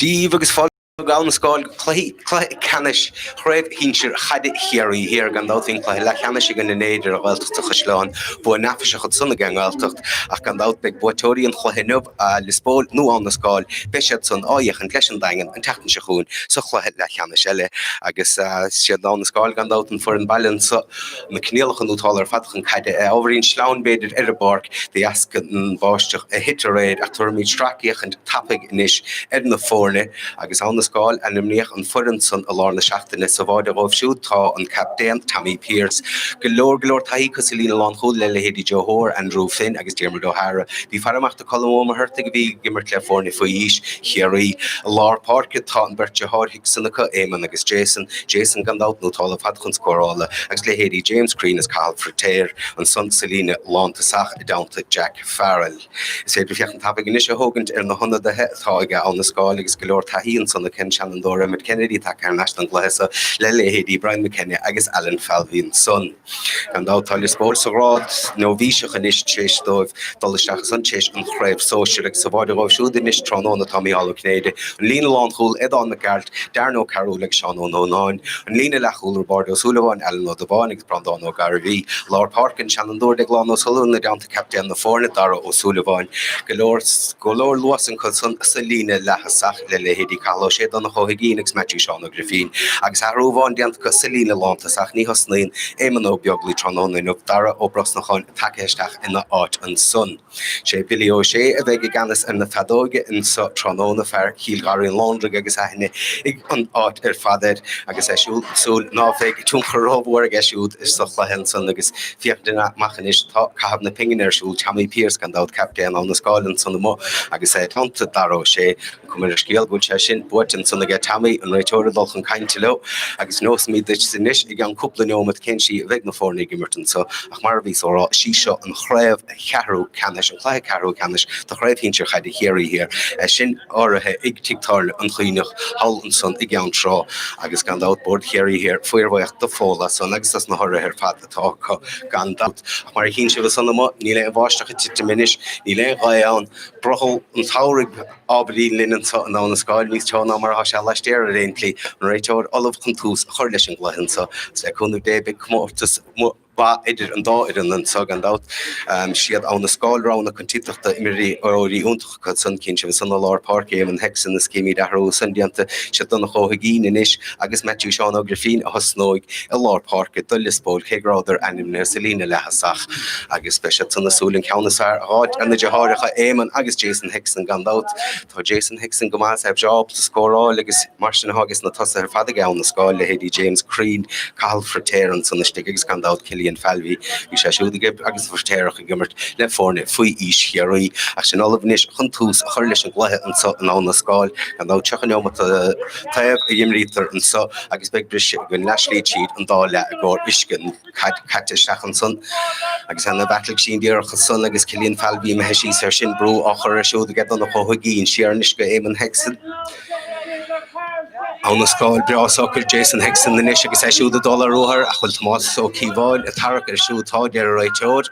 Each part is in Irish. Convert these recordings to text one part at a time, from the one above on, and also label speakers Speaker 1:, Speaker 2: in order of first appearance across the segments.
Speaker 1: Dia daoibh agus fáilte go Abha na Scáil go cluiche cluiche ceannais Chraobh Shinsir Chaide Chiarraí Thiar. Gan dabht bhí an cluiche leathcheannais againn inné idir an Ghaeltacht is Caisleán. Bua neafaiseach ansan ag an nGaeltacht ach gan dabht beidh buaiteoirí an chluiche inniu, Lios Póil nó Abha na Scáil, beidh siad san á fhéachaint leis an Daingean an tseachtain seo chugainn sa chluiche leathcheannais eile. Agus siad Abha na Scáil gan dabht an foireann baile anso. Na coinníollacha nótálta ar fad chun caide, ábhairín sleamhain b'fhéidir ar an bpáirc de dheasca an bháisteach a thit aréir ach tabharfaimid sracfhéachaint tapaidh anois ar na foirne agus Abha na Scáil ainmníodh an foireann san i lár na seachtaine. Sa bháide dhóibh siúd tá an captaen Tommy Pearse. Go leor go leor taithí acu sa líne lánchúil le leithéidí Joe Hoare, Andrew Finn agus Diarmuid O'Hara. Bhí faire amach do Colm Ó Muircheartaigh a bhí ag imirt le foirne faoi aois Chiarraí. I lár páirce tá an bheirt deartháir Hickson acu, Éamonn agus Jason, Jason gan dabht nótálta ar fad chun scórála, agus leithéidí James Crean is Cathal Feiritéar ansan sa líne lántosach i dteannta Jack Farrell. Is féidir féachaint tapaidh anois a thógaint ar na hionadaithe atá ag Abha na Scáil agus go leor taithí ansan acu, an seanfhondúir Emmet Kennedy tagtha thar n-ais don gcluiche seo le leithéidí Brian McKenna agus Alan Falvey ansan. Gan dabht tá Lios Póil sa ghrád nóibhíseach anois tar éis dóibh dul isteach ansan tar éis an chraobh sóisir agus sa bháide dhóibh siúd anois tráthnóna tá Micheál Ó Cinnéide, an líne lánchúil, Aodán Mac Gearailt, Darren Ó Cearúil agus Seán Ó Nónáin, an líne leathchúil, Roibeárd Ó Súilleabháin, Alan Ó Dubháin agus Breandán Ó Gairbhí, lár páirce, an seanfhondúir Deaglán Ó Sullivan i dteannta captaen na foirne, Dara Ó Súilleabháin. Go leor go leor luas acu san sa líne leath-thosach le leithéidí Cathal Ó Sé, Donncha Ó hUigínn agus Maitiú Seán Ó Grifín. Agus athrú amháin déanta acu sa líne lántosach, ní thosnaíonn Éamonn Ó Beaglaoi tráthnóna inniu, Dara Ó Brosnacháin tagtha isteach ina áit ansan. Sé Billy Ó Sé a bheidh i gceannas ar na feadóige anso tráthnóna, fear Chill Gharraí an Lóndraigh agus aithne ag an áit ar fad air agus é siúd ag súil ná bheidh tionchar rómhór aige siúd sa chluiche ansan agus féachaint amach anois tá caitheamh na pingine ar siúl, Tommy Pearse gan dabht, captaen Abha na Scáil ansan amuigh agus é i dteannta Dara Ó Sé. Cuma ar an scéal go bhfuil sé sin buaite ansan aige Tommy, an réiteoir ag dul chun cainte leo agus neosfaimid duit anois i gceann cúpla neomat cén tslí a bheidh na foirne ag imirt anso ach mar a bhíos á rá is í seo an chraobh cheathrú ceannais, an cluiche ceathrú ceannais do Chraobh Shinsir Chaide Chiarraí Thiar, é sin urraithe ag Tigh Tábhairne an Choinnich thall ansan i gCeann Trá agus gan dabht Bord Chiarraí Thiar fíorbhuíoch do Phól as san agus as na hurraithe ar fad atá acu gan dabht. Ach mar a chíonn sibh ansan amuigh níl aon bháisteach ag titim anois, níl aon ghaoth ann, brothall an tsamhraidh ábhairín linn anso in Abha na Scáil, níos teo ná mar atá sé laistiar ar aon tslí, an réiteoir ullamh chun tús a chur leis an gcluiche anso agus le cúnamh Dé beidh comórtas maith idir an dá fhoireann anso gan dabht. Siad Abha na Scáil rogha na coitiantachta, imreoirí iontacha acu san, cíonn sibh ansan i lár páirce Éamonn Hickson is címid athrú ansan déanta, siad Donncha Ó hUigínn anois agus Maitiú Seán Ó Grifín a thosnóidh i lár páirce do Lios Póil cé go rabhadar ainmnithe sa líne leath-thosach. Agus beidh siad san ag súil an ceann is fearr a dh'fháilt ar na deartháireacha Éamonn agus Jason Hickson gan dabht. Tá Jason Hickson go maith is é breá ábalta scóráil agus mar sin atá ages na tosaithe ar fad ag Abha na Scáil, leithéidí James Crean, Cathal Feiritéar ansan istigh agus gan dabht Cillian Falvey. Bhí sé siúd ag agus an Feiritéarach ag imirt le foirne faoi aois Chiarraí. Ach sinn ullamh anois chun tús a chur leis an gcluiche anso in Abha na Scáil. Gan dabht 30 neomat an taobh a imrítear anso agus beidh briseadh againn leathshlí tríd an dá leath i gcomhair uisce. Caid caite isteach ansan agus ana bhattle díreach ansan agus Cillian Falvey imithe síos air sin, brú á chur air siúd aige Donncha Ó hUigínn, siar anois go Éamonn Hickson. Abha na Scáil breá socair Jason Hickson anois agus é siúd ag dul ar ruathar ach bhfuil Tomás Ó Cíobháin ag tarrac air siúd tá, deir an réiteoir.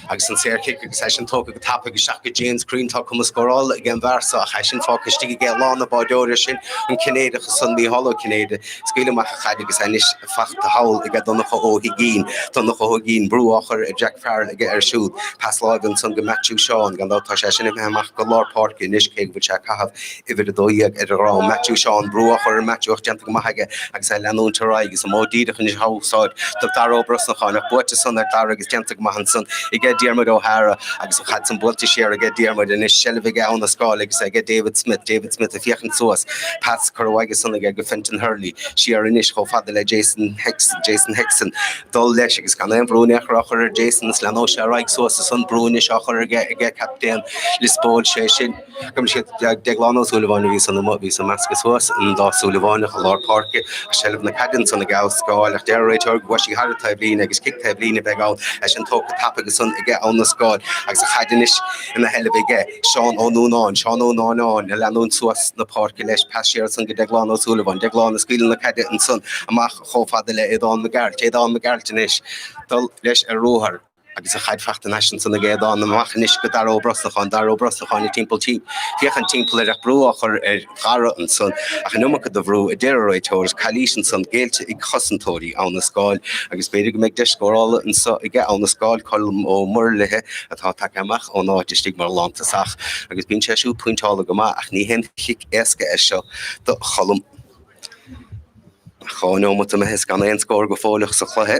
Speaker 1: Agus an saorchic agus é sin tógtha go tapaidh isteach go James Crean. Tá cumas scórála ag an bhfear seo ach é sin fágtha istigh aige i lár na báireoirí sin, an Cinnéideach ansan, Mícheál Ó Cinnéide. Scaoileadh amach an chaid agus é anois faighte thall aige Donncha Ó hUigínn. Donncha Ó hUigínn, brú á chur ar Jack Farrell aige air siúd. Pas láimhe ansan go Maitiú Seán. Gan dabht tá sé sin imithe amach go lár páirce anois cé go bhfuil sé ag caitheamh uimhir 12 ar a dhrom. Maitiú Seán, brú á chur ar Maitiú ach déanta go maith aige agus é ag leanúint ar aghaidh agus an modh díreach anois á úsáid do Dara Ó Brosnacháin ach buaite san ar Dara agus déanta go maith ansan aige Diarmuid O'Hara agus an chaid san buailte siar aige Diarmuid anois seilbh aige Abha na Scáil agus aige David Smith, David Smith ag féachaint suas, pas curtha uaidh san aige go Fenton Hurley, siar anois chomh fada le Jason Hickson, Jason Hickson dul leis agus gan aon bhrú in aon chor á chur ar Jason is leanóidh sé ar aghaidh suas ansan brú anois á chur aige aige captaen Lios Póil sé sin. Gabh mo leithscéal Deaglán Ó Súilleabháin a bhí san amuigh, bhí san measctha suas, an dá Súilleabhánach i lár páirce, ach seilbh na caide ansan ag Abha na Scáil, ach deir an réiteoir go bhfuair sí thar an taobhlíne agus cic taobhlíne a bheidh ann, é sin tógtha tapaidh ansan aige Abha na Scáil agus an chaid anois ina sheilbh aige Seán Ó Núnáin, Seán Ó Núnáin ag leanúint suas na páirce leis, pas siar ansan go Deaglán Ó Súilleabháin, Deaglán ag scaoileadh na caide ansan amach chomh fada le Aodán Mac Gearailt, Aodán Mac Gearailt anois dul leis ar ruathar. Agus an chaid fachta anois ansan ag Aodán amach anois go Dara Ó Brosnacháin, Dara Ó Brosnacháin ag timpeall féachaint timpeall air ach brú á chur ar Dhara ansan ach an iomarca de bhrú a deir an réiteoir is calaois ansan géillte ag cosantóirí Abha na Scáil agus b'fhéidir go mbeidh deis scórála anso aige Abha na Scáil, Colm Ó Muirlithe atá tagtha amach ón áit istigh mar lántosach agus bíonn sé siúd pointeála go maith ach ní haon chic éasca é seo do Cholm. 2 neomat imithe is gan aon scór go fóilleach sa chluiche.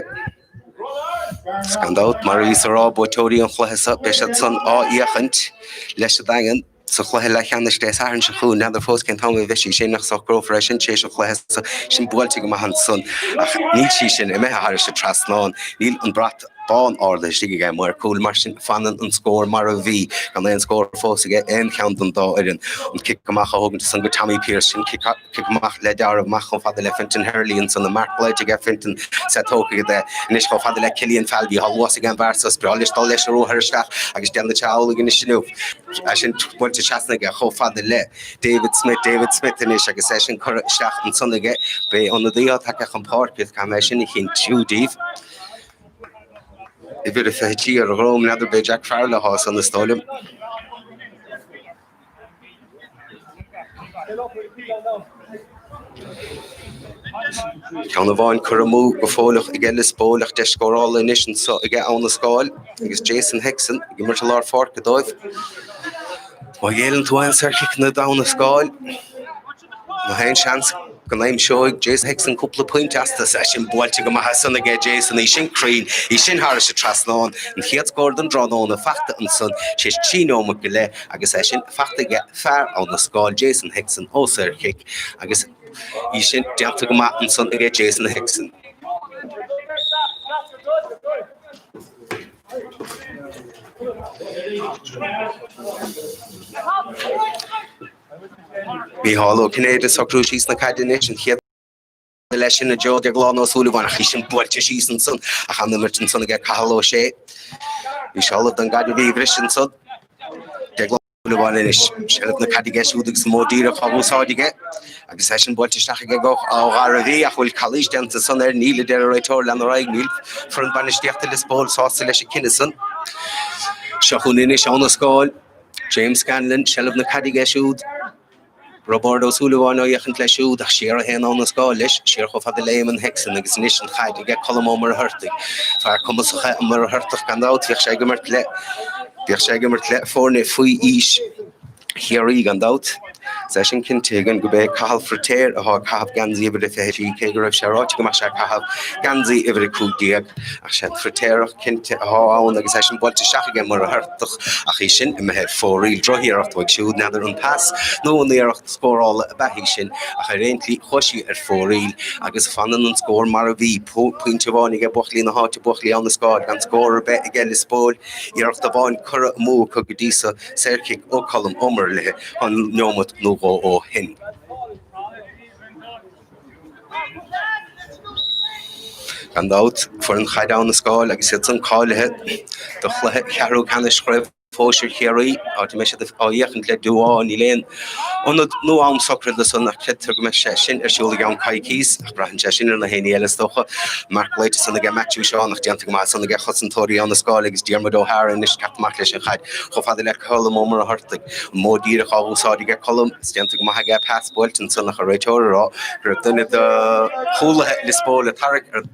Speaker 1: Is gan dabht, mar a bhíos a rá, buaiteoirí an chluiche seo, beidh siad san á fhéachaint leis an Daingean sa chluiche leathcheannais Dé Sathairn seo chugainn. N'fheadar fós cén t-am a bheidh sí sin ach socrófar é sin tar éis an chluiche seo. Sin buailte go maith ansan ach níl sí sin imithe thairis an trasnán. Níl an brat bán ardaithe istigh ag an maor cúil, mar sin fanann an scór mar a bhí, gan aon scór fós ag aon cheann den dá fhoireann. An cic amach á thógaint ansan go Tommy Pearse, sin cic Cic amach le dealramh amach chomh fada le Fintan Hurley ansan an marc glaoite aige Fintan is é tógtha aige anois chomh fada le Cillian Falvey. Tá luas ag an bhfear so is breá leis dul leis an ruathar isteach agus déanann sé amhlaidh anois inniu. É sin buailte trasna aige chomh fada le David Smith. David Smith anois agus é sin curtha isteach ansan aige. Beidh ionadaí atá tagtha chun páirce caithfidh mé sin a chinntiú daoibh. Uimhir a 23 ar a dhrom, n'fheadar b'é Jack Farrell atá ansan is dóigh liom. Ceann amháin curtha amú go fóilleach aige Lios Póil ach deis scórála anois anseo aige Abha na Scáil agus Jason Hickson ag imirt i lár pháirce dóibh. Má ghéilleann tú aon saorchiceanna d'Abha na Scáil, Nach aon seans go n-aimseoidh Jason Hickson cúpla pointe astu. É sin buailte go maith ansan aige Jason, í sin cruinn, í sin thairis an trasnán. An chéad scór den dtráthnóna fachta ansan tar éis 3 nóiméad go leith agus é sin fachta aige fear Abha na Scáil, Jason Hickson ó saorchic agus í sin déanta go maith ansan aige Jason Hickson. Mícheál Ó Cinnéide ag socrú síos na caide anois, an chéad leis sin i dtreo Déaglán Ó Súilleabháin ach í sin buailte síos ansan ach an-imirt ansan aige Cathal Ó Sé. Bhí seoladh don gcaid a bhí a bhriseadh ansan. Déaglán Ó Súilleabháin anois, seilbh na caide aige siúd agus an modh díreach á úsáid aige agus é sin buailte isteach aige go ó Ghairbhí ach bhfuil calaois déanta ansan air, níl a deir an réiteoir, lean ar aghaidh, níl foireann bainistíochta Lios Póil sásta leis an cinneadh san. Seo chugainn anois Abha na Scáil. James Scanlon, seilbh na caide aige siúd. Roibeárd Ó Súilleabháin á fhéachaint leis siúd ach siar a théann Abha na Scáil leis, siar chomh fada le Éamonn Hickson agus anois an chaid aige Colm Ó Muircheartaigh. Fear cumasach é an Muircheartach gan dabht, bhíodh sé ag imirt le bhíodh sé ag imirt le foirne faoi aois Chiarraí gan dabht. Is é sin cinnte againn gurb é Cathal Feiritéar atá ag caitheamh geansaí uimhir a 23, cé go raibh sé ráite go mbeadh sé ag caitheamh geansaí uimhir a 15. Ach sé an Feiritéarach cinnte atá ann agus é sin buailte isteach aige Muircheartach ach í sin imithe ar fóraoil. Drochiarracht uaidh siúd, n'fheadar an pas nó an iarracht scórála ab ea í sin ach ar aon tslí chuaigh sí ar fóraoil agus fanann an scór mar a bhí, pointe amháin aige buachaillí na háite, buachaillí Abha na Scáil, gan scór ar bith aige Lios Póil. Iarracht amháin curtha amú acu go dtí so. Saorchic ó Colm Ó Muirlithe an neomat nó dhó ó shin. Gan dabht, foireann chaide Abha na Scáil agus iad san cáilithe do chluiche cheathrú ceannais Chraobh Shóisir Chiarraí, áit a mbeidh siad á fhéachaint le Dubháth. Níl aon ionad nó am socraithe do san ach creidtear go mbeidh sé sin ar siúl i gceann coicíos, ach braitheann sé sin ar na héinní eile is dócha. Marc glaoite san aige Matthew Seán ach déanta go maith san aige chosantóirí Abha na Scáil agus Diarmuid O'Hara anois teacht amach leis an chaid chomh fada le Colm Ó Muircheartaigh. An modh díreach á úsáid aige Colm, is déanta go maith aige pas buailte ansan ach an réiteoir ag rá go raibh duine de chúlaithe Lios Póil ag tarrac ar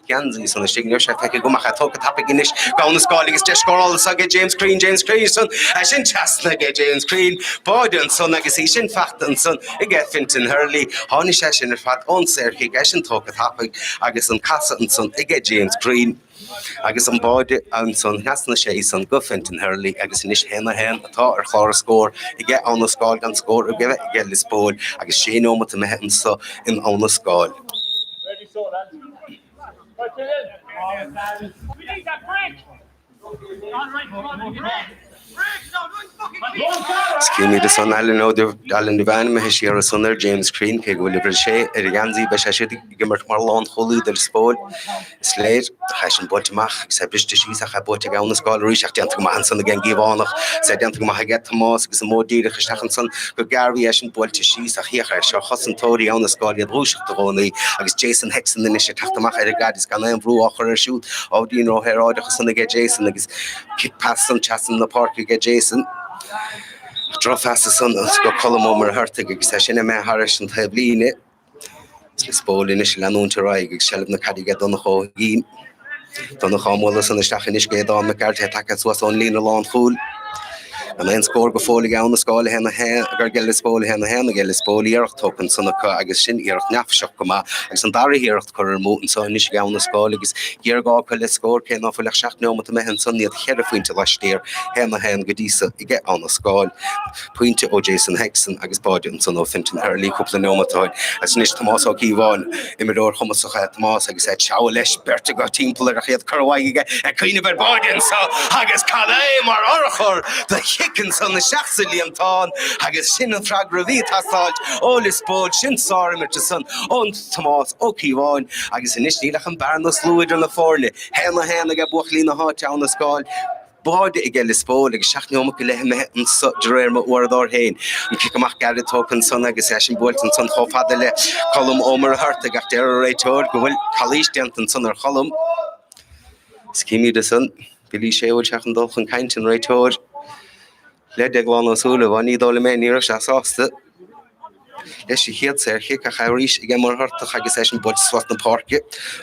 Speaker 1: gheansaí san istigh. Ní raibh sé feicthe agam ach é tógtha tapaidh anois ag Abha na Scáil agus deis scórála anso aige James Crean, James Crean san, é sin trasna aige James Crean, báide ansan agus í sin fachta ansan aige Fintan Hurley. Tháinig sé sin ar fad ón saorchic, é sin tógtha tapaidh agus an casadh ansan aige James Crean. Agus an báide ansan, thrasnaigh sé í san go Fintan Hurley agus anois 1-1 atá ar chlár an scóir aige Abha na Scáil gan scór ar bith aige Lios Póil agus sé neomat imithe anso in Abha na Scáil. Is címid ansan Alan Ó Alan Devane imithe siar ansan ar James Crean, cé go bhfuil uimhir 6 ar a gheansaí, beidh sé siúd ag imirt mar lánchúlaí do Lios Póil. Is léir, ach é sin buailte amach agus é briste síos ach é buaite ag Abha na Scáil arís ach déanta go maith ansan ag an gCíobhánach is é déanta go maith aige Tomás agus an modh díreach isteach ansan go Garvey é sin buailte síos ach féach air seo chosantóirí Abha na Scáil iad dhúiseacht i gcónaí agus Jason Hexon anois ag teacht amach ar an gcaid is gan aon bhrú á chur air siúd ábhairín róshaoráideach ansan aige Jason agus cic pas ansan trasna na páirce aige Jason. Drochphas ansan go Colm Ó Muircheartaigh agus é sin imithe thairis an taobhlíne. Lios Póil anois ag leanúint ar aghaidh agus seilbh na caide aige Donncha Ó hUiginn. Donncha á mbualadh san isteach anois go Aodán Mac Gearailt é tagtha suas ón líne lánchúil. Gan aon scór go fóill ag Abha na Scáil 1 1 ag Lios Póil 1 1 ag Lios Póil iarracht tógtha ansan acu agus sin iarracht neafaiseach go maith agus an dara hiarracht curtha amú anso anois ag Abha na Scáil agus géarghá acu le scór cé ná fuil ach 7 neomat imithe ansan iad cheithre phointe laistiar 1 1 go dtí so ag Abha na Scáil. Pointe ó Jason Hexon agus báide ansan ó Fintan Hurley cúpla neomat ó shin. Agus anois Tomás Ó Cíobháin, imreoir cumasach é Tomás agus é ag treabhadh leis, beirt acu timpeall air ach iad curtha uaidh aige ag cuimhneamh ar bháide anso agus cad é mar urchar de chic ansan isteach sa líontán agus sin an freagra a bhí ag teastáilt ó Lios Póil, sin sárimirt ansan ó Thomás Ó Cíobháin agus anois níl ach an bearna is lú idir na foirne, 1-1 aige buachaillí na háite Abha na Scáil. Báide aige Lios Póil agus 7 neomat go leith imithe anso de réir m'uaireadóir féin. An cic amach gairid tógtha ansan agus é sin buailte ansan chomh fada le Colm Ó Muircheartaigh ach deir an réiteoir go bhfuil calaois déanta ansan ar Cholm. Is címid ansan Billy Shea bhfuil sé chun dul chun cainte an réiteoir le Deaglán Ó Súilleabháin. Ní dóigh liom é, ní raibh sé sásta. Leis an chéad saorchic ach arís ag Muircheartach agus eisean buailte suas na páirce.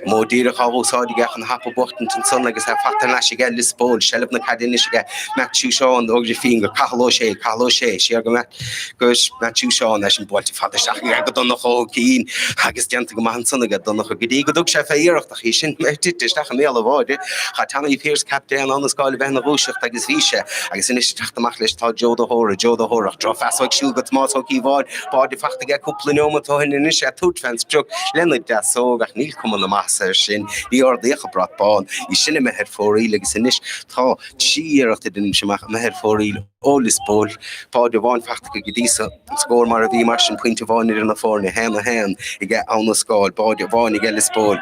Speaker 1: Modh díreach á úsáid aige chun hapa buachtaint ansan agus é faighte thar n-ais aige Lios Póil. Seilbh na caide anois aige Matthew Seán Ó Grifín go Cathal Ó Sé, Cathal Ó Sé siar go go Matthew Seán eisean buailte fada isteach aige go Donncha Ó Cinn agus déanta go maith ansan aige Donncha go dtí go dtug sé fé iarracht ach í sin tite isteach i mbéal an bháide. Chaith Tommy Pearse captaen Abha na Scáil a bheith ina dhúiseacht agus bhí sé. Agus anois ag teacht amach leis tá Joe de hÓra, Joe de hÓra, ach drochphas uaidh siúd go Tomás Ó Cíobháin, báide faighte aige cúpla neomat ó shin anois é ag tabhairt fén sprioc lena dheasóg ach níl cuma na maitheasa air sin, ní ardaíodh an brat bán. Í sin imithe ar fóraoil agus anois tá trí iarracht a deinimse amach imithe ar fóraoil ó Lios Póil, báide amháin faighte acu go dtí so. An scór mar a bhí, mar sin, pointe amháin idir na foirne, 1-1 aige Abha na Scáil, báide amháin aige Lios Póil.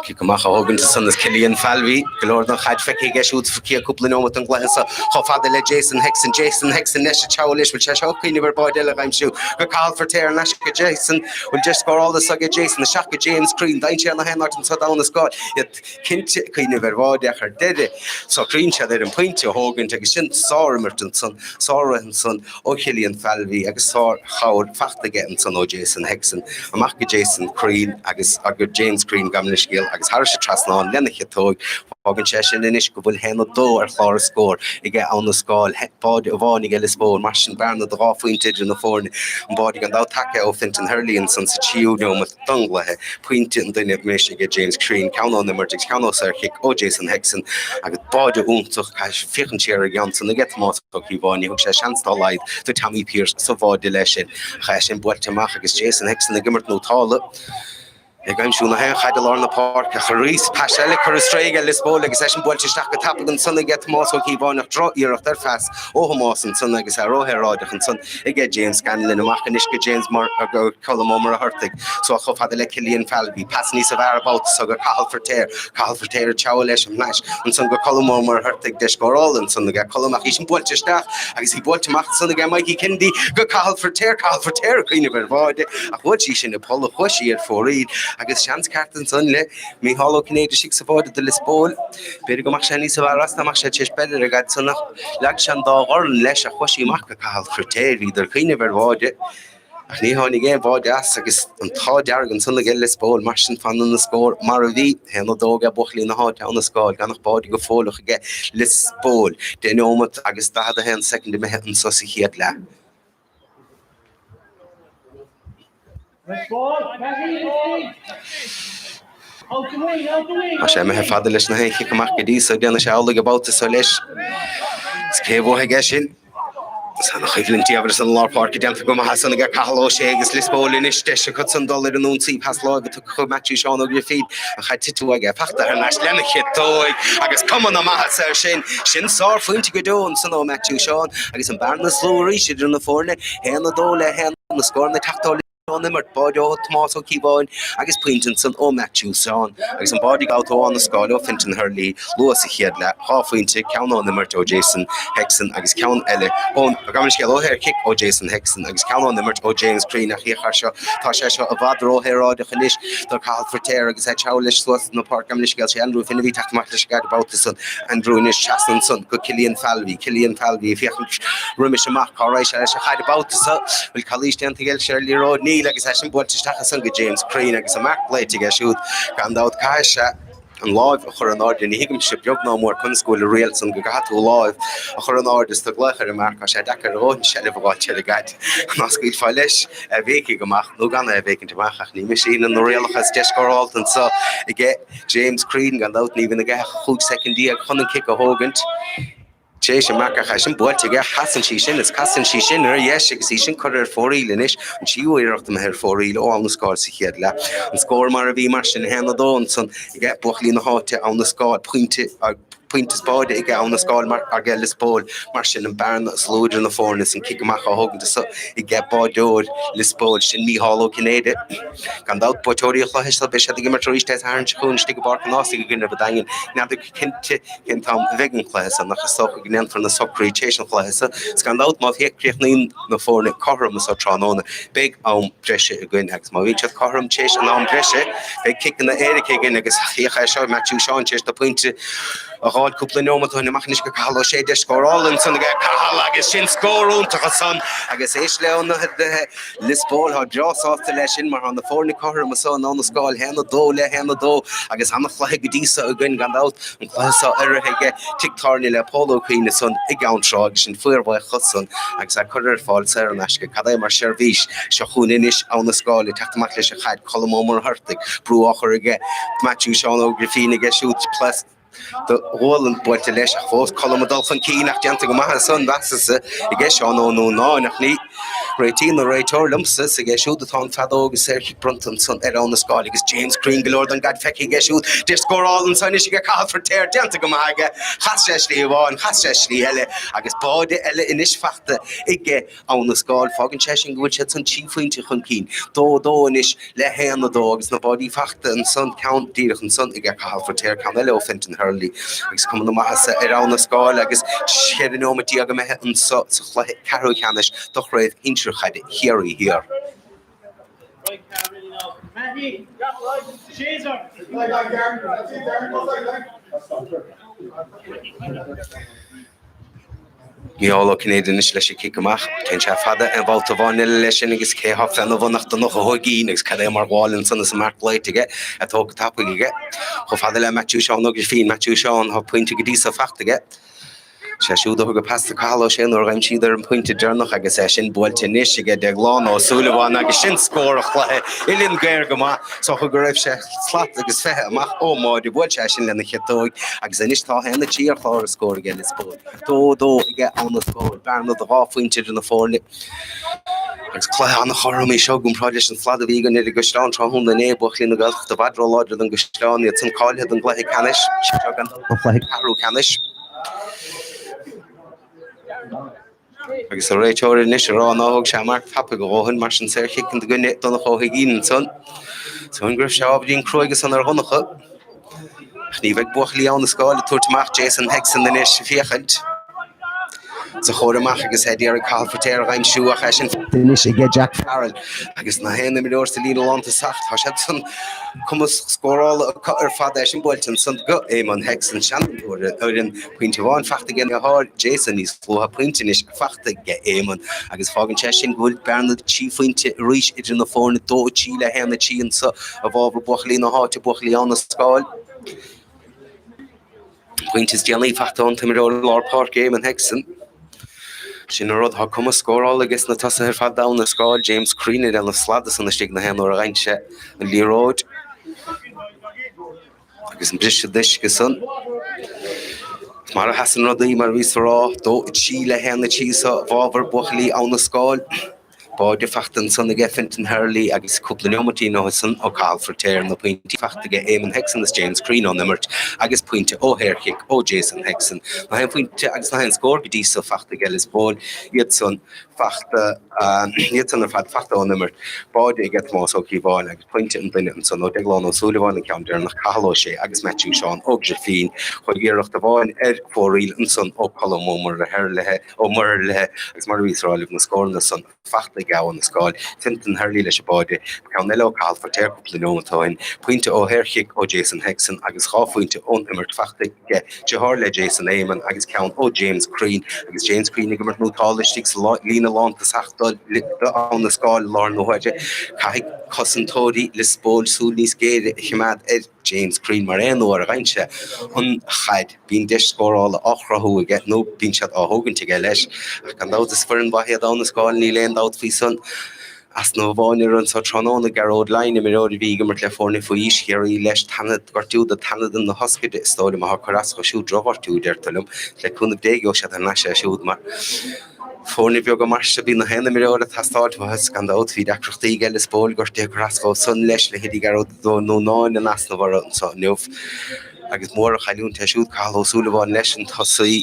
Speaker 1: Cic amach á thógaint ansan is Cillian Falvey, go leor den chaid feicthe aige siúd sa chéad cúpla neomat den gcluiche seo, chomh fada le Jason Hexon. Jason Hexon leis ag treabhadh leis, bhfuil sé seo ag cuimhneamh ar bháide eile a aimsiú go Cathal Feirtéar in aisce go Jason, bhfuil deis scórála anseo aige Jason, isteach go James Crean, d'fhaigheann sé na haon áit anseo d'Abha na Scáil, iad cinnte ag cuimhneamh ar bháide ach ar deireadh socraíonn siad ar an bpointe a thógaint agus sin sárimirt ansan, sár-rith ansan ó Chillian Falvey agus sárchabhair faighte aige ansan ó Jason Hexon. Amach go Jason Crean agus go James Crean gabh mo leithscéal agus thairis an trasnán lena chiotóig. Fágann sé sin anois go bhfuil 1-2 ar chlár an scóir aige Abha na Scáil, báide amháin aige Lios Póil, mar sin bearna de dhá phointe idir na foirne. An báide gan dabht tagtha ó Fintan Hurley ansan sa tríú neomat. don gcluiche. Pointe an duine anois aige James Crean, ceann ón imirt agus ceann ó saorchic ó Jason Hexon agus báide iontach féachaint siar ar an gceann san aige Tomás Ó Cíobháin. Ní thug sé seans dá laghad do Tommy Pearse sa bháide leis sin. Ach é sin buailte amach agus Jason Hexon ag imirt nótála. Ag aimsiú na haon chaid i lár na páirce ach arís pas eile curtha strae aige Lios Póil agus eisean buailte isteach go tapaidh ansan aige Tomás Ó Cíobháin ach droch-iarracht ar phas ó Thomás ansan agus é róshaoráideach ansan aige James Scanlon amach anois go James go Colm Ó Muircheartaigh suas chomh fada le Cillian Falvey. Pas níos fearr an babhta so go Cathal Feirtéar. Cathal Feirtéar ag treabhadh leis an mblais ansan go Colm Ó Muircheartaigh deis scórála ansan aige Colm ach í sin buailte isteach agus í buailte amach ansan aige Mikey Kennedy go Cathal Feirtéar. Cathal Feirtéar ag cuimhneamh ar bháide ach bhuail sí sin i bpoll chuaigh sí ar fóraoil agus seans ceart ansan le Micheál Ó Cinnéide istigh sa bháide do Lios Póil. B'fhéidir go mbeadh sé níos fearr as dá mbeadh sé tar éis breith ar an gcaid san ach leag sé an dá dhorn leis ach chuaigh sí amach go Cathal Feirtéar. Bhíodar ag cuimhneamh ar bháide ach ní tháinig aon bháide as agus an t-ádh dearg ansan aige Lios Póil. Mar sin fanann an scór mar a bhí, 1-2 aige buachaillí na háite Abha na Scáil gan ach báide go fóilleach aige Lios Póil. 10 neomat agus 41 soicind imithe anso sa chéad leath. Tá sé imithe fada leis na haon chic amach go dtí so, déanfaidh sé amhlaidh an babhta so leis. Is cé a bhuafaidh é sin? Is an-choimhlint diamhair ansan i lár páirce déanta go maith ansan aige Cathal Ó Sé agus Lios Póil anois deis acu san dul ar an ionsaí pas láimhe tugtha chuig Maitiú Seán Ó Grifín an chaid tite aige fachta thar n-ais lena chiotóig agus cuma na maitheasa air sin. Sin sárphointe go deo ansan ó Maitiú Seán agus an bearna is lú arís idir na foirne, 1-2 le 1 na scóranna ag teacht ó ón imirt, báide ó Thomás Ó Cíobháin agus pointe ansan ó Maitiú Seán agus an báide ag Abhna na Scáil ó Fintan Hurley luath sa chéad leath, 2 phointe, ceann ón imirt ó Jason Hexon agus ceann eile ón, gabh mo leithscéal, ó shaorchic ó Jason Hexon agus ceann ón imirt ó James Crean ach féach air seo, tá sé seo i bhfad róshaoráideach anois do Cathal Feiritéar agus é ag treabhadh leis suas na páirce, gabh mo leithscéal, sé Andrew Finn a bhí ag teacht amach leis an gcaid an babhta san, Andrew anois trasna ansan go Cillian Falvey, Cillian Falvey ag féachaint roimis amach, cá raghaidh sé leis an chaid an babhta seo? Bhfuil calaois déanta aige leis ar an liathróid? Níl agus é sin buailte isteach ansan go James Crean agus an marc glaoite aige siúd. Gan dabht caithfidh sé an láimh a chur in airde. Ní thuigimse beag ná mór conas go bhfuil an riail san go gcaithfidh tú láimh a chur in airde is tú ag glaoch ar an marc. Tá sé deacair a dhóthain seilbh a fháilt ar an gcaid. Ná scaoilfeá leis é a bhéicigh amach nó gan é a bhéicint amach ach ní mise a shíneann na rialacha is deis scórálta anso aige James Crean gan dabht ní bhíonn aige ach 15 soicind chun an cic a thógaint. Tar éis an marc ach é sin buailte aige, casann sí sin is casann sí sin ar dheis agus í sin curtha ar fóraoil anois, an tríú iarracht imithe ar fóraoil ó Abha na Scáil sa chéad leath. An scór mar a bhí mar sin, 1-2 ansan aige buachaillí na háite, Abha na Scáil, pointe, pointe is báide aige Abha na Scáil mar aige Lios Póil. Mar sin an bearna is lú idir na foirne is an cic amach á thógaint anso aige báideoir Lios Póil, sin Mícheál Ó Cinnéide. Gan dabht, buaiteoirí an chluiche seo, beidh siad ag imirt arís Dé Sathairn seo chugainn istigh i bPáirc an Ághasaigh i gcoinne an Daingin. N'fheadar cinnte cén t-am a bheidh an cluiche san, ach is dócha go ndéanfar na socruithe tar éis an chluiche so. Is gan dabht, má chríochnaíonn na foirne cothrom anso tráthnóna, beidh am breise againn, agus má bhíonn siad cothrom tar éis an am breise, beidh ciceanna éirice againn, agus féach é seo, Maitiú Seán tar éis do pointe a dh'fháil cúpla neomat ó shin, amach anois go Cathal Ó Sé, deis scórála ansan aige Cathal, agus sin scór iontach ansan, agus éist le ionadaithe Lios Póil, tá breá sásta leis sin mar tá na foirne cothrom anso in Abha na Scáil, 1-2 le 1-2 agus an-chluiche go dtí so againn gan dabht, an cluiche seo urraithe aige Tigh Tábhairne le Pól Ó Cuinn ansan i gCeann Trá agus sin fíorbhuíoch san agus é curtha ar fáil saor in aisce. Cad é mar seirbhís seo chugainn anois Abha na Scáil ag teacht amach leis an chaid, Colm Ó Muircheartaigh, brú á chur aige Maitiú Seán Ó Grifín aige siúd, pas do ghualainn buailte leis ach fós Colm ag dul chun cinn ach déanta go maith ansan mheasas-sa aige Seán Ó Núnáin ach ní réitíonn an réiteoir liomsa is aige siúd atá an feadóg is saorchic bronnta ansan ar Abha na Scáil agus James Crean go leor den gcaid feicthe aige siúd deis scórála ansan anois aige Cathal Feiritéar déanta go maith aige chas sé slí amháin chas sé slí eile agus báide eile anois fachta aige Abha na Scáil. Fágann sé sin go bhfuil siad san 3 phointe chun cinn, 2, 2 anois le 1, 2 agus na báidí fachta ansan, ceann díreach ansan aige Cathal Feiritéar, ceann eile ó Fintan Hurley agus cuma na maitheasa ar Abha na Scáil agus 14 neomat imithe anso sa chluiche ceathrú ceannais do Chraobh Shinsir Chaide Chiarraí Thiar. Mícheál Ó Cinnéide anois leis an cic amach. Téann sé fada aon bhabhta amháin eile leis sin agus cé thá féna bhun ach Donncha Ó hUiginn agus cad é mar ghabháil ansan is an marc glaoite aige, é tógtha tapaidh aige. Chomh fada le Maitiú Seán Ó Grifín, Maitiú Seán, thá pointe go dtí so fachta aige. Sé siúd a thug an pas do Cathal Ó Sé nuair a d'aimsigh siad ar an bpointe deireanach agus é sin buailte anois aige Déaglán Ó Súilleabháin agus sin scór an chluiche. Uillinn géar go maith. Is dócha go raibh sé slat agus 20 amach ón mbáide. Bhuail sé sin lena chiotóig agus anois tá 1-3 ar chlár an scóir aige Lios Póil. 2, 2 aige Abha na Scáil. Bearna de dhá phointe idir na foirne. Agus cluiche an-chothrom é seo i gcomparáid leis an slad a bhí againn ar an gCaisleán tráthnóna inné. Buachaillí na Gaeltachta i bhfad róláidir don gCaisleán, iad san cáilithe don gcluiche ceannais. Seo gan dabht an cluiche ceathrú ceannais. Agus an réiteoir anois ag rá nár thóg sé marc tapaidh a dhóthain, mar sin saorchic i gcoinne Donncha Ó hUiginn ansan. Súil go raibh sé ábhairín cruaidh ansan ar Dhonncha. Ach ní bheidh buachaillí Abha na Scáil ag tabhairt amach Jason Hexon anois ag féachaint sa chóir amach agus é ag iarraidh Cathal Feiritéar a aimsiú ach é sin anois aige Jack Farrell agus na haon imreoir sa líne lántosach. Tá siad san cumas scórála acu ar fad é sin buailte ansan go Eamon Hexon seanfhondúir an fhoireann. Pointe amháin fachta aige a dheartháir Jason níos luaithe, pointe anois fachta aige Éamonn agus fágann sé sin go bhfuil bearna 3 phointe arís idir na foirne, 2 3 le 1 3 anso i bhfabhar buachaillí na háite, buachaillí Abha na Scáil. Pointe is déanaí fachta ón t-imreoir lár páirce Éamonn Hexon. Sin an rud, tá cumas scórála aige sna tosaithe ar fad d'Abha na Scáil, James Crean ag déanamh slad ansan istigh na haon uair a fhaigheann sé an liathróid. Agus an briseadh uisce san. Mar a sheasann rudaí, mar a bhíos a rá, 2, 3 le 1, 3 sa bhfabhar buachaillí Abha na Scáil. Báide fachta ansan aige Fintan Hurley agus cúpla neomatín ó shoin ó Cathal Feiritéar, na pointí fachta aige Eamon Hickson is James Crean ón imirt agus pointe ó shaorchic ó Jason Hickson. Na haon phointe agus na haon scór go dtí so fachta aige Lios Póil, iad san fachta, iad san ar fad fachta ón imirt. Báide aige Tomás Ó Cíobháin agus pointe an duine ansan ó Deaglán Ó Súilleabháin an ceann deireanach, Cathal Ó Sé agus Maitiú Seán Ó Grifín. Chuaigh iarracht amháin ar fóraoil ansan ó Colm Ó Muirthile. Ó Muirthile agus mar a bhíos a rá libh na scóranna san fachta ag Abha na Scáil, Fintan Hurley leis an báide, ceann eile ó Cathal Feiritéar cúpla neomat ó shin, pointe ó shaorchic ó Jason Hickson agus 2 phointe ón imirt fachta ag deartháir le Jason Éamonn agus ceann ó James Crean agus James Crean ag imirt nótála istigh sa líne lántosach do Abha na Scáil i láthair na huaire. Caithfidh cosantóirí Lios Póil súil níos géire a choimeád ar James Crean mar aon uair a fhaigheann sé an chaid. Bíonn deis scórála á chruthú aige nó bíonn siad á thógaint aige leis. Ach gan dabht is foireann mhaith iad Abha na Scáil, níl aon dabht faoi san. Easnamh amháin ar an so tráthnóna, Gearóid Lyne, imreoir a bhí ag imirt le foirne faoi aois Chiarraí leis, teannadh, gortú do teannadh na hioscaide is dóigh liom atá ag cur as dó siúd, drochghortú deirtear liom. Le cúnamh Dé gheobhaidh siad thar n-ais é siúd mar foirne beaga mar seo bíonn na haon imreoir ag teastáil uathu. Gan dabht bhí deacrachtaí aige Lios Póil, gortuithe ag cur as dhó san leis, leithéidí Gearóid Ó Núnáin in easnamh orthu anso inniu. Agus mór an chailliúint é siúd, Cathal Ó Súilleabháin leis, an tosaí.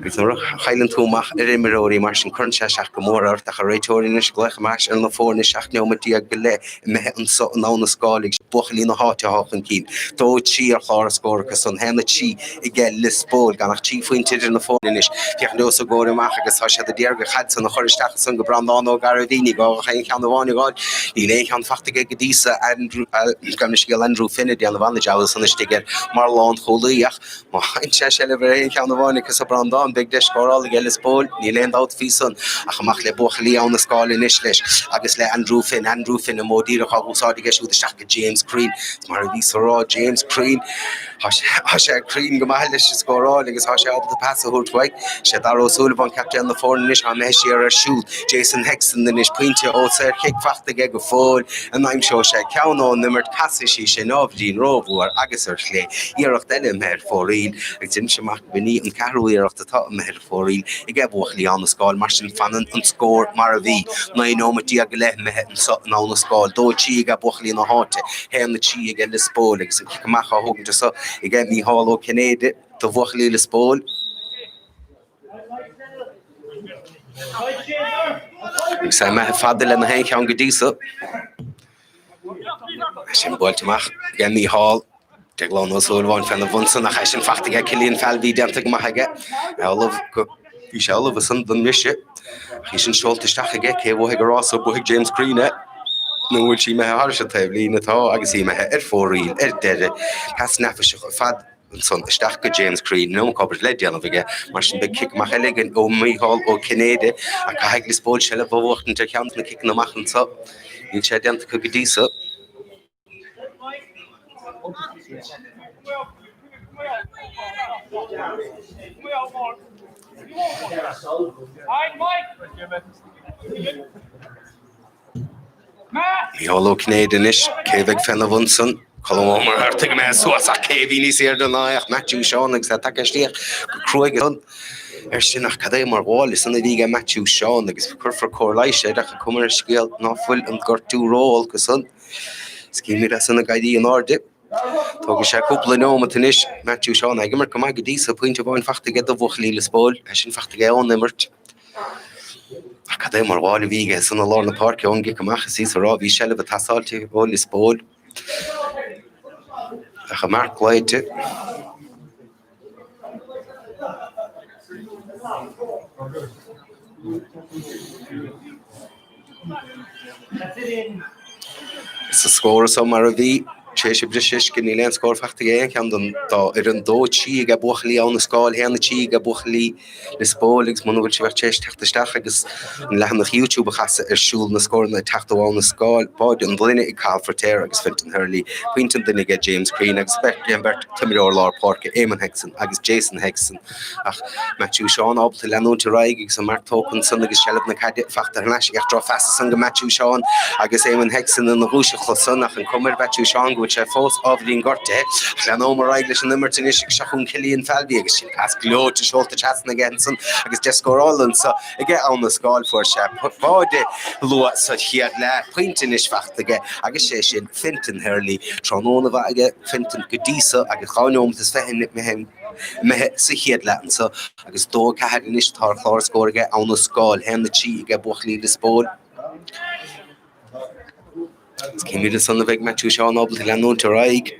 Speaker 1: Agus nuair a chailleann tú amach ar imreoirí mar sin, cuireann sé isteach go mór ort. Ach an réiteoir anois ag glaoch amach ar na foirne 17 neomat go leith imithe anso in Abha na Scáil agus buachaillí na háite atá chun cinn. 2, 3 ar chlár a scór acu san, 1, 3 aige Lios Póil, gan ach 3 phointe idir na foirne anois. Féach leo sa gcomhair amach agus tá siad a d'iarraidh an chaid san a chur isteach ansan go Breandán Ó Gairbhí. Ní gá ach aon cheann amháin a fháil. Níl aon cheann fachta aige go dtí so. Andrew, gabh mo leithscéal, Andrew Finn ag déanamh an-jab ansan istigh air mar lánchúlaí ach má fhaigheann sé seilbh ar aon cheann amháin acu so Breandán, beidh deis scórála aige Lios Póil. Níl aon dabht faoi san. Ach amach le buachaillí Abha na Scáil anois leis agus le Andrew Finn. Andrew Finn an modh díreach á úsáid aige siúd isteach go James Crean. Mar a bhíos a rá, James Crean. Tá sé cruinn go maith leis an scóráil agus tá sé ábalta pas a thabhairt uaidh. Sé Dara Ó Súilleabháin captaen na foirne anois atá imithe siar air siúd. Jason Hickson anois, pointe ó saorchic fachta aige go fóill. An aimseoidh sé ceann ón imirt? Casfaidh sí sin ábhairín rómhór agus ar chlé. Iarracht eile imithe ar fóraoil agus deirimse amach go b'in í an ceathrú iarracht atá imithe ar fóraoil ag buachaillí Abha na Scáil. Mar sin fanann an scór mar a bhí. 19 nóimeat go leith imithe anso in Abha na Scáil. 2 3 ag buachaillí na háite, 1 3 ag Lios Póil agus an cic amach á thógaint anso ag Mícheál Ó Cinnéide do bhuachaillí Lios Póil. Agus é imithe fada lena haon cheann go dtí so. É sin buailte amach ag Mícheál. Deaglán Ó Súilleabháin féna bhun san ach é sin fachta aige Cillian Falvey déanta go maith aige. É ullamh go Bhí sé ullamh ansan don mbriseadh. Ach í sin seolta isteach aige, cé a bhuafaidh an rás so buafaidh James Crean é. Nó bhfuil sí imithe thairis an taobhlíne? Tá agus í imithe ar fóraoil ar deireadh. Pas neafaiseach ar fad ansan isteach go James Crean. An iomarca obair le déanamh aige. Mar sin beidh cic amach eile againn ó Mhícheál Ó Cinnéide. Ach caithfidh Lios Póil seilbh a bhuachtaint ar cheann de na ciceanna amach anso. Níl sé déanta acu go dtí so. Mícheál Ó Cinnéide anois, cé a bheidh féna bhun san? Colm Ó Muircheartaigh imithe suas ach cé a bhí níos airde ná é ach Matthew Seán agus é tagtha isteach go cruaidh ansan air sin ach cad é mar ghabháil ansan a bhí aige Matthew Seán agus cuirfear cóir leighis air ach an cuma ar an scéal ná fuil an gortú ró-olc ansan. Is címid é san ag éirí in airde. Tógfaidh sé cúpla neomat anois. Matthew Seán ag imirt go maith go dtí so, pointe amháin fachta aige do bhuachaillí Lios Póil, é sin fachta aige ón imirt. Ach cad é mar ghabháil a bhí aige san i lár na páirce ón gcic amach is í a rá, bhí seilbh ag teastáilt ó Lios Póil. Ach an marc glaoite. Sa scór so mar a bhí, tar éis an briseadh uisce, níl aon scór fachta ag aon cheann den dá fhoireann. 2, 3 ag buachaillí Abha na Scáil, 1, 3 ag buachaillí Lios Póil agus muna bhfuil sibh tar éis teacht isteach agus an leathanach YouTube a chasadh ar siúl, na scóranna ag teacht ó Abha na Scáil, báide an duine ag Cathal Feiritéar agus Fintan Hurley, pointe an duine aige James Crean agus an bheirt t-imreoir lár páirce Eamon Hickson agus Jason Hickson. Ach Matthew Seán ábalta leanúint ar aghaidh agus an marc tógtha ansan agus seilbh na caide fachta thar n-ais ach drochphas ansan go Matthew Seán agus Eamon Hickson ina dhúiseacht ansan ach an cuma ar Mhatthew Seán go bhfuil. bhfuil sé fós ábhairín gortaithe. Ach leanóm ar aghaidh leis an imirt anois agus seo chugainn Cillian Falvey agus sin pas gleoite seolta trasna aige ansan agus deis scórála anso aige Abha na Scáil. Fuair sé báide luath sa chéad leath, pointe anois fachta aige agus sé sin Fintan Herlihy. Tráthnóna mhaith aige Fintan go dtí so agus 2 neomat is 20 imithe sa chéad leath anso agus 2 4 anois atá ar chlár scóir aige Abha na Scáil, 1 3 aige buachaillí Lios Póil. Is címid ansan an mbeidh Matthew Seán ábalta leanúint ar aghaidh.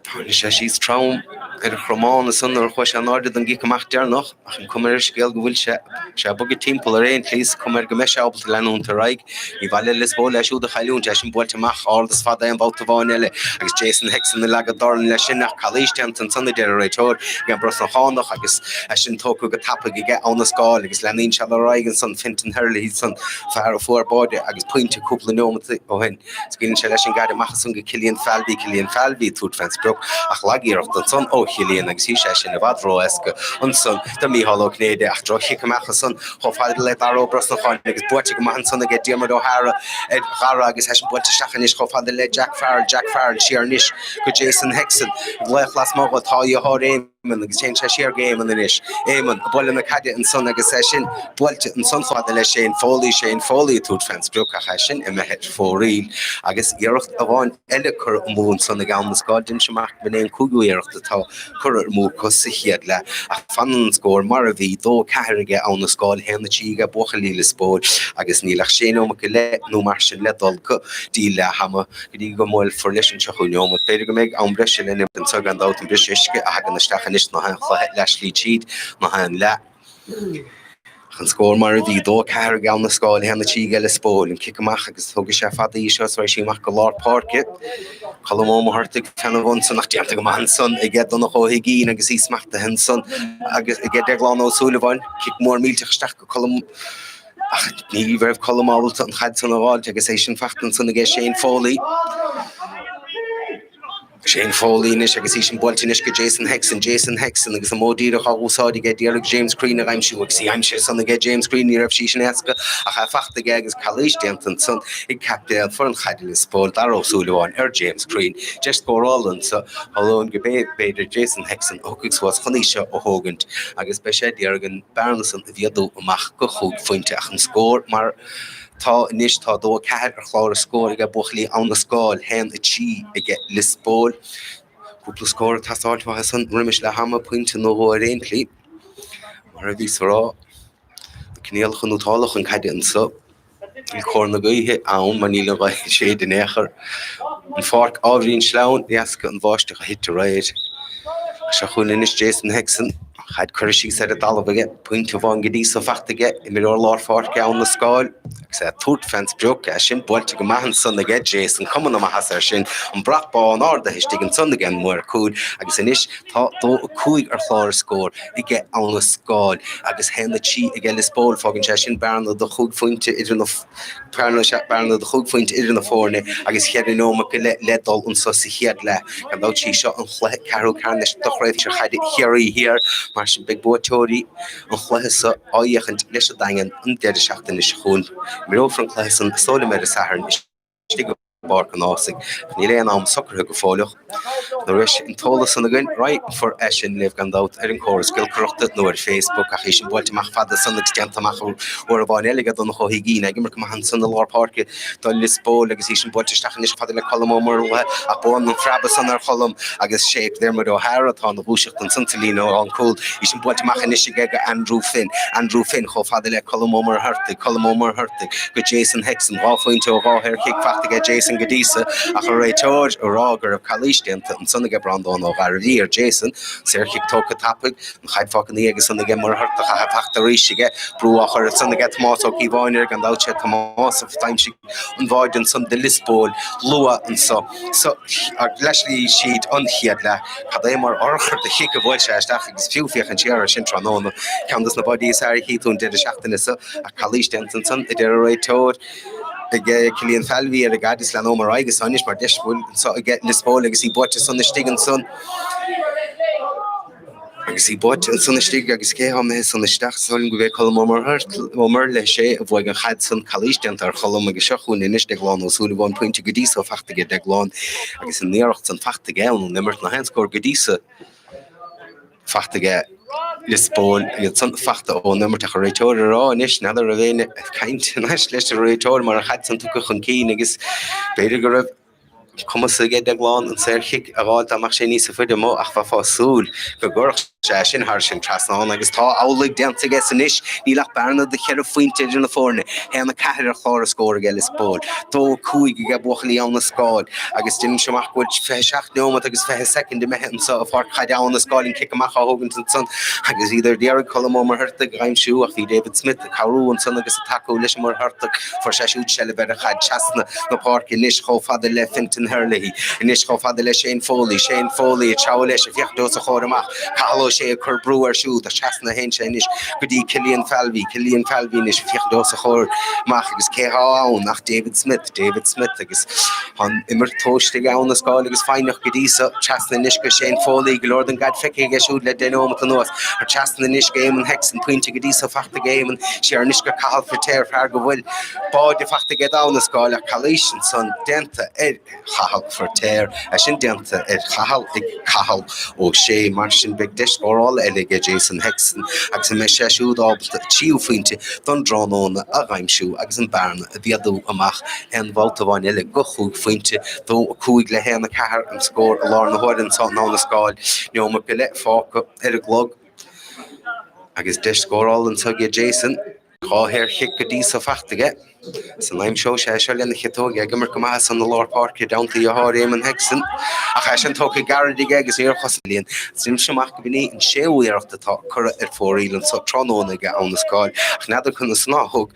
Speaker 1: Tháinig sé síos trom ar a chromán ansan nuair a chuaigh sé in airde don gcic amach deireanach, ach an cuma ar an scéal go bhfuil sé sé ag bogadh timpeall ar aon tslí is cuma air go mbeidh sé ábalta leanúint ar aghaidh. Ní mhaith le Lios Póil é siúd a chailliúint, é sin buailte amach ard is fada aon bhabhta amháin eile agus Jason Hexon ag leagadh dorn leis sin ach calaois déanta ansan a deir an réiteoir ag an Brosnachánach agus é sin tógtha go tapaidh aige Abha na Scáil agus leanaíonn sé ar aghaidh ansan Fintan Herlihy ansan fear a fuair báide agus pointe cúpla neomat ó shin. Scaoileann sé leis an gcaid amach ansan go Cillian Falvey, Cillian Falvey ag tabhairt fén sprioc ach lagiarracht ansan ó Chillian agus bhí sé sin i bhfad ró-éasca ansan do Mhícheál Ó Cinnéide ach droch-chic amach ansan chomh fada le Dara Ó Brosnacháin agus buailte go maith ansan aige Diarmuid O'Hara ar Dhara agus é sin buailte isteach anois chomh fada le Jack Farrell, Jack Farrell siar anois go Jason Hexon ag glaoch lasmuigh dhó tá a dheartháir Éamonn agus téann sé siar go Éamonn anois. Éamonn ag bualadh na caide ansan agus é sin buailte ansan fada le Shane Foley, Shane Foley ag tabhairt fén sprioc ach é sin imithe ar fóraoil agus iarracht amháin eile curtha amú ansan ag Abha na Scáil. Deinim amach go mb'in é an cúigiú iarracht atá curtha amú acu sa chéad leath ach fanann an scór mar a bhí, 2, 4 aige Abha na Scáil, 1, 3 aige buachaillí Lios Póil agus níl ach sé neomat go leith nó mar sin le dul go dtí leath ama. Go dtí go mbuailfear leis an tríochadú neomat. B'fhéidir go mbeidh am breise le n-imirt anseo gan dabht, an briseadh uisce a thagann isteach anois ná haon chluiche leath slí tríd ná haon leath. Ach an scór mar a bhí, 2, 4 ag Abha na Scáil, 1, 3 aige Lios Póil. An cic amach agus tógfaidh sé fada í seo is raghaidh sí amach go lár páirce. Colm Ó Muircheartaigh féna bhun san ach déanta go maith ansan aige Donncha Ó hUigínn agus í smachtaithe ansan agus aige Deaglán Ó Súilleabháin. Cic mór millteach isteach go Colm. Ach ní raibh Colm ábalta an chaid san a dh'fháilt agus é sin fachta ansan aige Shane Foley. Shane Foley anois agus í sin buailte anois go Jason Hexon, Jason Hexon agus an modh díreach á úsáid aige d'iarraidh James Crean a dh'aimsiú agus í aimsithe san aige James Crean, ní raibh sí sin éasca ach é fachta aige agus calaois déanta ansan ag captaen foireann chaide Lios Póil, Dara Ó Súilleabháin ar James Crean. Deis scórála anso, tharlóinn go b'é b'fhéidir Jason Hexon a thiocfadh suas chun í seo a thógaint agus beidh sé d'iarraidh an bearna san a mhéadú amach go chúig phointe ach an scór mar tá anois tá 2, 4 ar chlár an scóir aige buachaillí Abha na Scáil, 1, 3 aige Lios Póil. Cúpla scór ag teastáilt uathu san roimis leath ama, pointe nó dhó ar aon tslí. Mar a bhíos a rá, na coinníollacha nótálacha an caide anso. Níl cóir na gaoithe ann mar níl an ghaoth ag séideadh in aon chor. An pháirc ábhairín sleamhain de dheasca an bháisteach a thit aréir. Seo chugainn anois Jason Hexon. An chaid curtha síos ar an dtalamh aige. Pointe amháin go dtí so fachta aige. Imreoir lár pháirce Abha na Scáil. Agus é ag tabhairt fén sprioc. É sin buailte go maith ansan aige Jason. Cuma na maitheasa air sin. An brat bán ardaithe istigh ansan aige an maor cúil. Agus anois tá 2, 5 ar chlár an scóir. aige Abha na Scáil agus 1, 3 aige Lios Póil. Fágann sé sin bearna de chúig phointe idir na bearna de chúig phointe idir na foirne agus cheithre neomat go leith le dul anso sa chéad leath. Gan dabht sí seo an chluiche ceathrú ceannais do Chraobh Chaide Chiarraí Thiar. Mar sin beidh buaiteoirí an chluiche seo á fhéachaint leis an Daingean an deireadh seachtaine seo chugainn. Imreofar an cluiche san is dóigh liom ar an Satharn istigh i bPáirc an Ághasaigh, ach níl aon am socraithe go fóilleach. Nuair a bheidh an t-eolas san againn, roinnfear é sin libh gan dabht ar an córas giolcaireachta nó ar Facebook, ach í sin buailte amach fada san agus déanta amach uair amháin eile ag Donncha Ó hUigínn, ag imirt go maith ansan i lár páirce do Lios Póil agus í sin buailte isteach anois fada le Colm Ó Murchadha ach buann an preabadh san ar Cholm agus sé Diarmuid O'Hara atá ina dhúiseacht ansan sa líne lánchúil. Í sin buailte amach anois aige go Andrew Finn, Andrew Finn chomh fada le Colm Ó Muircheartaigh, Colm Ó Muircheartaigh. go Jason Hexon. 2 phointe ó 2 shaorchic fachta aige Jason go dtí so ach an réiteoir ag rá go raibh calaois déanta ansan aige Breandán Ó Gairbhí ar Jason. Saorchic tógtha tapaidh, an chaid fágtha ina dhiaidh ansan aige Muircheartach ach fachta arís aige. Brú á chur ansan aige Tomás Ó Cíobháin air gan dabht sé Tomás a d'aimsigh an bháide ansan do Lios Póil luath anso sa leathshlí tríd an chéad leath. Cad é mar urchar de chic a bhuail sé isteach agus fiú féachaint siar air sin tráthnóna, ceann dos na báidí is fearr a chí tú an deireadh seachtaine so. Ach calaois déanta ansan, a deir an réiteoir, ag Cillian Falvey ar an gcaid is leanóm ar aghaidh anso anois mar deis bhfuil anso aige Lios Póil agus í buaite san istigh ansan. Agus í buailte ansan istigh agus cé atá imithe san isteach? Is dóigh liom gurb é Colm Ó Muirthile, sé a bhuaigh an chaid san, calaois déanta ar Cholm agus seo chugainn anois Deaglán Ó Súilleabháin, pointe go dtí so fachta aige Deaglán agus an iarracht san fachta aige ón imirt, ná haon scór go dtí so fachta aige Lios Póil, iad san fachta ón imirt ach an réiteoir ag rá anois, n'fheadar raibh éinne ag caint anois leis an réiteoir mar an chaid san tugtha chun cinn agus b'fhéidir go raibh cumas aige Deaglán an saorchic a dh'fháil dá mbeadh sé níosa faide amuigh ach bheifeá ag súil go gcuirfeadh sé é sin thairis an trasnán agus tá amhlaidh déanta aige anois. Níl ach bearna de cheithre phointe idir na foirne, 1-4 ar chlár an scóir aige Lios Póil, 2-5 aige buachaillí Abha na Scáil agus deinimse amach go bhfuil 27 neomat agus 20 soicind imithe anseo i bPáirc Chaide Abha na Scáil an cic amach á thógaint ansan agus iad ar iarraidh Colm Ó Muircheartaigh a aimsiú ach bhí David Smith ag cabhrú ansan agus ag tacú leis an Muircheartach. Fuair sé siúd seilbh ar an chaid trasna na páirce anois chomh fada le Fintan Herlihy. Anois chomh fada le Shane Foley. Shane Foley ag treabhadh leis ag féachaint os a chomhair amach. Cathal Ó Sé ag cur brú air siúd ach trasna a théann sé anois go dtí Cillian Falvey. Cillian Falvey anois ag féachaint os a chomhair amach agus cé thá ann ach David Smith. David Smith agus tá an imirt tomhaiste ag Abha na Scáil agus foighneach go dtí so. Trasna anois go Shane Foley. Go leor den gcaid feicthe aige siúd le deich nóimeat anuas. Thar trasna anois go Éamonn Hexon. Pointe go dtí so fachta ag Éamonn. Siar anois go Cathal Firtéar, fear go bhfuil báide fachta aige d'Abha na Scáil ach calaois ansan déanta ar Chathal Firtéar. É sin déanta ar Chathal ag Cathal Ó Sé. Mar sin beidh deis scórála eile aige Jason Hexon agus an mbeidh sé siúd ábalta a tríú phointe don dtráthnóna a dh'aimsiú agus an bearna a mhéadú amach aon bhabhta amháin eile go chúig phointe, 2, 5 le 1, 4 an scór i láthair na huaire anso in Abha na Scáil. Neomat go leith fágtha ar an gclog agus deis scórála anso aige Jason. Dhá shaorchic go dtí so fachta aige. Is an aimseoidh sé seo lena chiotóg, é ag imirt go maith ansan i lár páirce i dteannta a dheartháir Éamonn Hexon. Ach é sin tógtha gairid aige agus níor chosain Cillian. Deinimse amach go b'in í an séú iarracht atá curtha ar fóraoil anso tráthnóna aige Abha na Scáil. Ach n'fheadar conas ná thug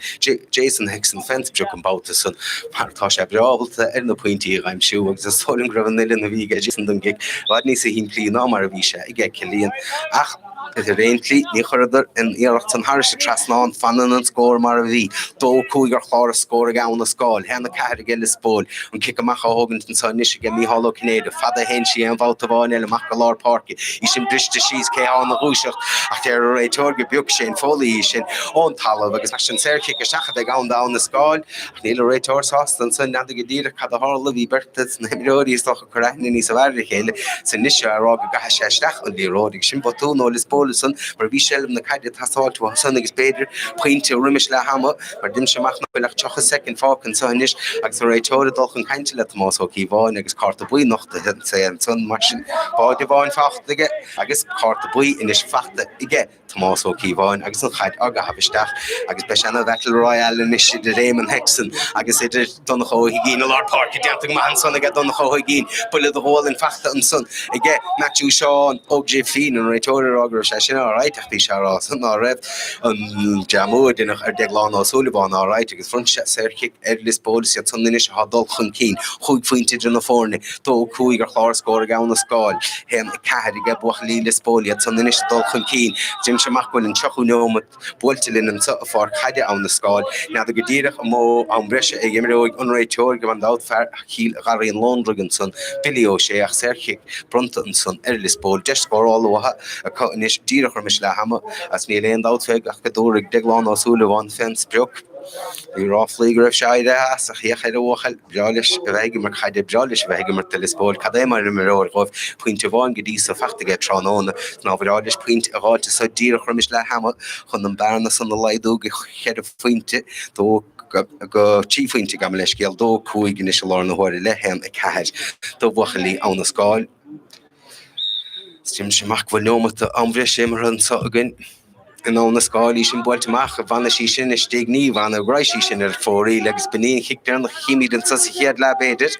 Speaker 1: Jason Hexon fén sprioc an babhta san mar tá sé breá ábalta ar na pointí a dh'aimsiú agus is dóigh liom go raibh an uillinn a bhí aige Jason don gcic i bhfad níosa shimplí ná mar a bhí sé aige Cillian. Ach. Ar aon tslí, ní chuireadar an iarracht san thairis an trasnán, fanann an scór mar a bhí, 2, 5 ar chlár an scóir ag Abha na Scáil, 1, 4 aige Lios Póil. An cic amach á thógaint anso anois aige Mícheál Ó Cinnéide, fada a théann sí aon bhabhta amháin eile amach go lár páirce, í sin briste síos, cé thá ina dhúiseacht ach deir an réiteoir go bpioc Shane Foley í sin ón talamh agus mar sin saorchic isteach a bheidh ann d'Abha na Scáil ach níl an réiteoir sásta ansan, n'fheadar go díreach cad a tharla, bhí beirt de na himreoirí is dócha cur aithne níos fearr ar a chéile is anois á rá go gcaithfidh sé isteach an liathróid agus sin botún ó Lios Póil ansan mar bhí seilbh na caide ag teastáilt uathu san agus b'fhéidir pointe roimis leath ama mar deinimse amach nach bhfuil ach 30 soicind fágtha anso anois agus an réiteoir ag dul chun cainte le Tomás Ó Cíobháin agus cárta buí nochtaithe ansan mar sin báide amháin fachta aige agus cárta buí anois fachta aige. Tomás Ó Cíobháin agus an chaid á gcaitheamh isteach agus beidh sé ina Battle Royale anois idir Éamonn Hexon agus idir Donncha Ó hUigínn i lár páirce. Déanta go maith ansan aige Donncha Ó hUigínn. Buille de ghualainn fachta ansan aige Matthew Seán Ó Grifín, an réiteoir ag rá go raibh sé sin alright ach bhí sé ag rá san ná raibh an deamú a deineadh ar Dheaglán Ó Súilleabháin alright agus bhronn sé saorchic ar Lios Póil. Is iad san anois atá ag dul chun cinn. Chúig phointe idir na foirne. 2, 5 ar chlár scóir ag Abha na Scáil, 1, 4 aige buachaillí Lios Póil, iad san anois ag dul chun cinn. Deinimse amach go bhfuil an tríochú neomat buailte linn anso i bPáirc Chaide Abha na Scáil. N'fheadar go díreach an mó am breise a imreoidh an réiteoir, gan dabht fear Chill Gharraí an Lóndraigh ansan, Billy Ó Sé, ach saorchic bronnta ansan ar Lios Póil. Deis scórála uathu acu anois díreach roimis leath ama agus níl aon dabht fé ach go dtabharfaidh Deaglán Ó Súilleabháin fén sprioc. Bhí ráflaí go raibh sé éirithe as ach féach ar an bhuachaill, breá leis a bheith ag imirt caide, breá leis a bheith ag imirt do Lios Póil. Cad é mar imreoir dhóibh, pointe amháin go dtí so fachta aige tráthnóna. Nár bhreá leis pointe a dh'fháilt anso díreach roimis leath ama chun an bearna san a laghdú go cheithre phointe, dó go trí phointe gabh mo leithscéal, dó 5 anois i láthair na huaire le haon 4 do bhuachaillí Abha na Scáil. Deinimse amach go bhfuil neomat am bhreise imeartha anso againn. In Abha na Scáil í sin buailte amach, an bhfanfaidh sí sin istigh, ní bhfanfaidh, raghaidh sí sin ar fóraoil agus b'in í an chic deireanach a chímid anso sa chéad leath b'fhéidir,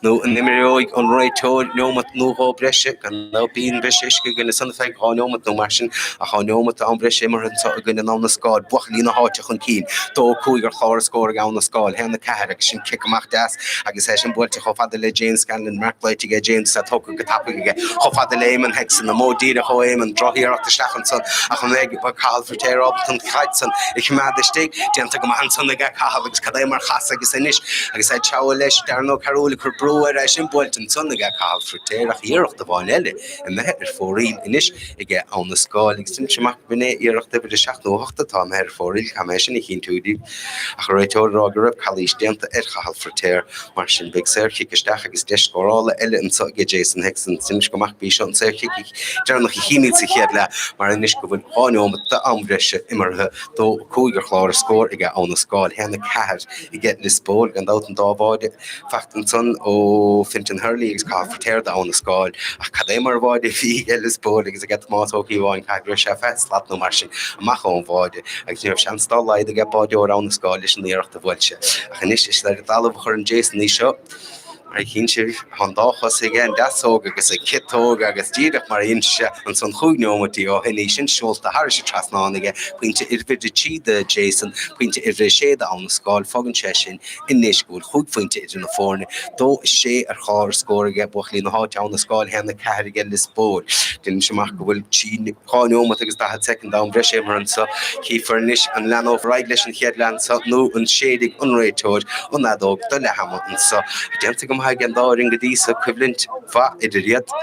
Speaker 1: nó an imreoidh an réiteoir neomat nó dhó breise, gan dabht bíonn briseadh uisce againn ansan ar feadh dhá neomat nó mar sin, ach tá neomat am bhreise imeartha anso againn in Abha na Scáil, buachaillí na háite chun cinn, 2, 5 ar chlár an scóir ag Abha na Scáil, 1, 4 agus sin cic amach deas agus é sin buailte chomh fada le James Scanlon, marc glaoite aige James, é tógtha go tapaidh aige chomh fada le Éamonn Hexon, amú díreach ó Éamonn, drochiarracht isteach ansan ach an mbeidh Cathal. Cathal Firtéar ábalta an chaid san a choimeád istigh. Déanta go maith ansan aige Cathal agus cad é mar chasadh agus anois agus é ag treabhadh leis Darren Ó Cearúil ag cur brú air é sin buailte ansan aige Cathal Firtéar ach iarracht amháin eile imithe ar fóraoil anois aige Abha na Scáil agus deinim amach gurb in é iarracht uimhir a 7 nó 8 atá imithe ar fóraoil, caithfidh mé sin a chinntiú daoibh. Ach an réiteoir ag rá go raibh calaois déanta ar Chathal Firtéar, mar sin beidh saorchic isteach agus deis scórála eile anseo aige Jason Hickson. Deinim amach gurb í seo an saorchic deireanach a chímid sa chéad leath mar anois go bhfuil 2 neomat d'am breise imeartha, 2, 5 ar chlár an scóir aige Abha na Scáil, 1, 4 aige Lios Póil. Gan dabht an dá bháide faighte ansan ó Fintan Hurley agus Cathal Firtéar d'Abha na Scáil. Ach cad é mar bháide a bhí aige Lios Póil agus aige Tomás Ó Cíobháin, caithfidh go raibh sé 20 slat nó mar sin amach ón bháide agus ní raibh seans dá laghad aige báideoir Abha na Scáil leis an iarracht a bhuail sé. Ach anois is ar an dtalamh a chuireann Jason í seo. Mar a chíonn sibh, tá an dá chos aige, an deasóg agus an chiotóg, agus díreach mar a dhein sé ansan chúig neomatí ó shin, í sin seolta thairis an trasnán aige, pointe uimhir 3 do Jason, pointe uimhir 6 d'Abha na Scáil, fágann sé sin anois go bhfuil chúig phointe idir na foirne, 2, 6 ar chlár an scóir aige buachaillí na háite, Abha na Scáil, 1, 4 aige Lios Póil. Deinimse amach go bhfuil 3, 2 neomat agus 40 soicind d'am breise imeartha anseo. Chífear anois an leanófar ar aghaidh leis an chéad leath anseo nó an séidfidh an réiteoir an fheadóg do leath ama anseo. Déanta go maith ag an dá fhoireann go dtí so, coimhlint mhaith idir iad.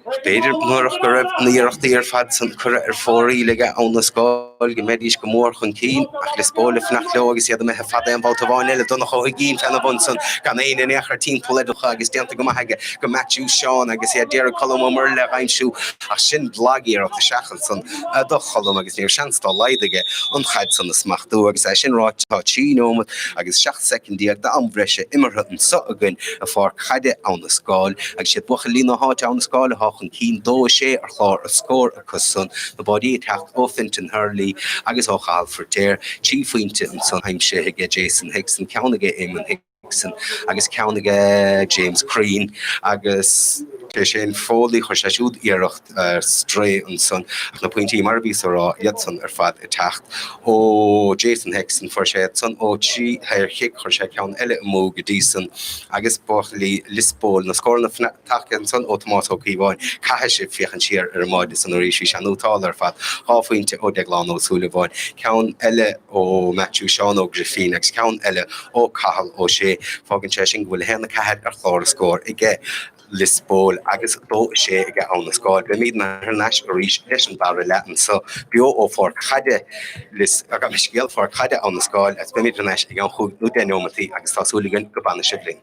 Speaker 1: B'fhéidir murach go raibh na hiarrachtaí ar fad san curtha ar fóraoil aige Abha na Scáil go mbeidís go mór chun cinn ach Lios Póil ag fanacht leo agus iad imithe fada aon bhabhta amháin eile. Donncha Ó hUiginn féna bhun san gan éinne in aon chor timpeall air agus déanta go maith aige go Matthew Seán agus é d'iarraidh Colm Ó Muirthile a aimsiú Ach sin lag-iarracht isteach ansan do Cholm agus ní raibh seans dá laghad aige an chaid san a smachtú. Agus é sin ráite, tá 3 neomat agus 17 soicind d'am breise imeartha anso againn i bPáirc Chaide Abha na Scáil agus siad buachaillí na háite Abha na Scáil atá chun cinn, 2, 6 ar chlár an scóir acu san. Na báidí ag teacht ó Fintan Hurley agus ó Chathal Firtéar. 3 phointe ansan aimsithe aige Jason Hickson, ceann aige Eamon Hickson. Hickson agus ceann aige James Crean agus Shane Foley, chuir sé siúd iarracht ar strae ansan ach na pointí mar a bhíos a rá, iad san ar fad ag teacht ó Jason Hickson, fuair sé iad san ó 3 shaorchic, chuir sé ceann eile amú go dtí san agus buachaillí Lios Póil, na scóranna tagtha ansan ó Tomás Ó Cíobháin, caithfidh sibh féachaint siar ar an mbáide san arís, bhí sé nótálta ar fad, dhá phointe ó Deaglán Ó Súilleabháin, ceann eile ó Matthew Seán Ó Grifín agus ceann eile ó Cathal Ó Sé. Fágann sé sin go bhfuil 1, 4 ar chlár an scóir aige Lios Póil agus 2, 6 aige Abha na Scáil. Beimid thar n-ais arís leis an dara leath anseo beo ó Pháirc Chaide Lios, gabh mo leithscéal, Pháirc Chaide Abha na Scáil agus beimid thar n-ais i gceann chúig nó deich neomataí agus tá súil againn go bhfanfaidh sibh linn.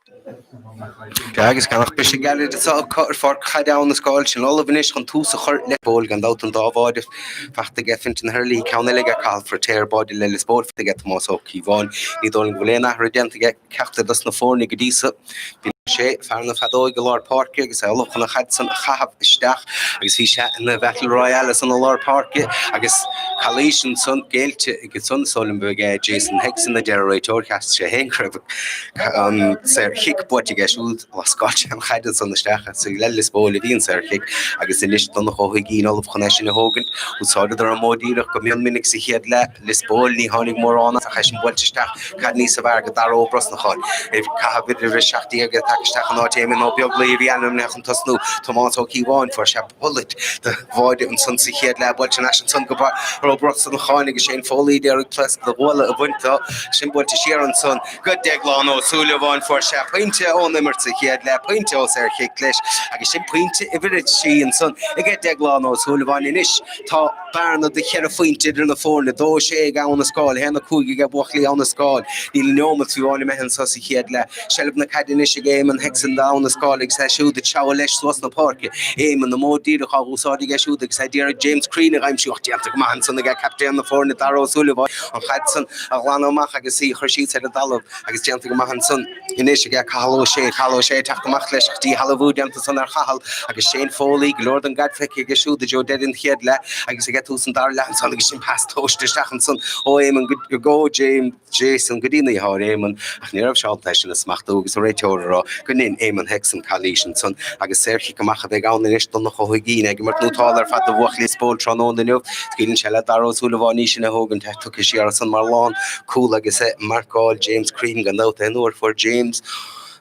Speaker 1: Sea, agus gan ach briseadh gairid anseo acu ar pháirc chaide Abha na Scáil, sin ullamh anois chun tús a chur le Lispól, gan dabht an dá bháide faighte aige Fintan Herlihy, ceann eile aige Cathal Feiritéar, báide le Lios Póil faighte aige Tomás Ó Cíobháin. Ní dóigh liom go bhfuil aon athrú déanta aige ceachtar dos na foirne go dtí so. Bhí sé, fear na feadóige i lár páirce agus é ullamh chun an chaid san a chaitheamh isteach agus bhí sé ina bhattle royale ansan i lár páirce agus calaois ansan géillte aige san, is dóigh liom ba é Jason Hexon a deir an réiteoir, cheap sé féin go raibh an saorchic buaite aige siúd, lascáil sé an chaid ansan isteach agus le Lios Póil a bhí an saorchic agus anois Donncha Ó hUigínn ullamh chun é sin a thógaint. Úsáideadar an modh díreach go mion minic sa chéad leath. Lios Póil, ní tháinig mórán as ach é sin buailte isteach, caid níosa bhfearr go Dara Ó Brosnacháin. Ag caitheamh uimhir 17 ag teacht isteach in áit Éamonn Ó Beaglaoich a bhí ainmnithe chun tosnú, Tomás Ó Cíobháin, fuair sé pullet de bháide ansan sa chéad leath, buailte thar n-ais ansan go Dara Ó Brosnacháin agus Shane Foley d'iarraidh pléasc de bhualadh a bhaint dó, sin buailte siar ansan go Deaglán Ó Súilleabháin, fuair sé pointe ón imirt sa chéad leath, pointe ó saorchic leis agus sin pointe uimhir 3 ansan aige Deaglán Ó Súilleabháin anois. Tá bearna de cheithre phointe idir na foirne, 2, 6 ag Abha na Scáil, 1, 5 aige buachaillí Abha na Scáil. Níl neomat fiú amháin imithe anseo sa chéad leath. Seilbh na caide anois ag Éamonn Hexon d'Abha na Scáil agus é siúd ag treabhadh leis suas na páirce. Éamonn, an modh díreach á úsáid aige siúd agus é d'iarraidh James Crean a aimsiú ach déanta go maith ansan aige captaen na foirne Dara Ó Súilleabháin an chaid san a ghlanadh amach agus í a chur síos ar an dtalamh agus déanta go maith ansan. Anois aige Cathal Ó Sé, Cathal Ó Sé ag teacht amach leis ach díshealbhú déanta ansan ar Chathal agus Shane Foley, go leor den gcaid feicthe aige siúd i dtreo deireadh an chéad leath agus aige tús an dara leath ansan agus sin pas tomhaiste isteach ansan ó Éamonn go go James Jason go dtí a dheartháir Éamonn ach ní raibh sé ábalta é sin a smachtú agus an réiteoir ag rá go ndein Éamonn Hexon calaois ansan agus saorchic amach a bheidh ann anois Donncha Ó hUigínn ag imirt nótálta ar fad do bhuachaillí Lios Póil tráthnóna inniu. Scaoileann sé le Dara Ó Súilleabháin í sin a thógaint. Tugtha siar ansan mar lán cúl agus é marcáil James Crean gan dabht aon uair fuair James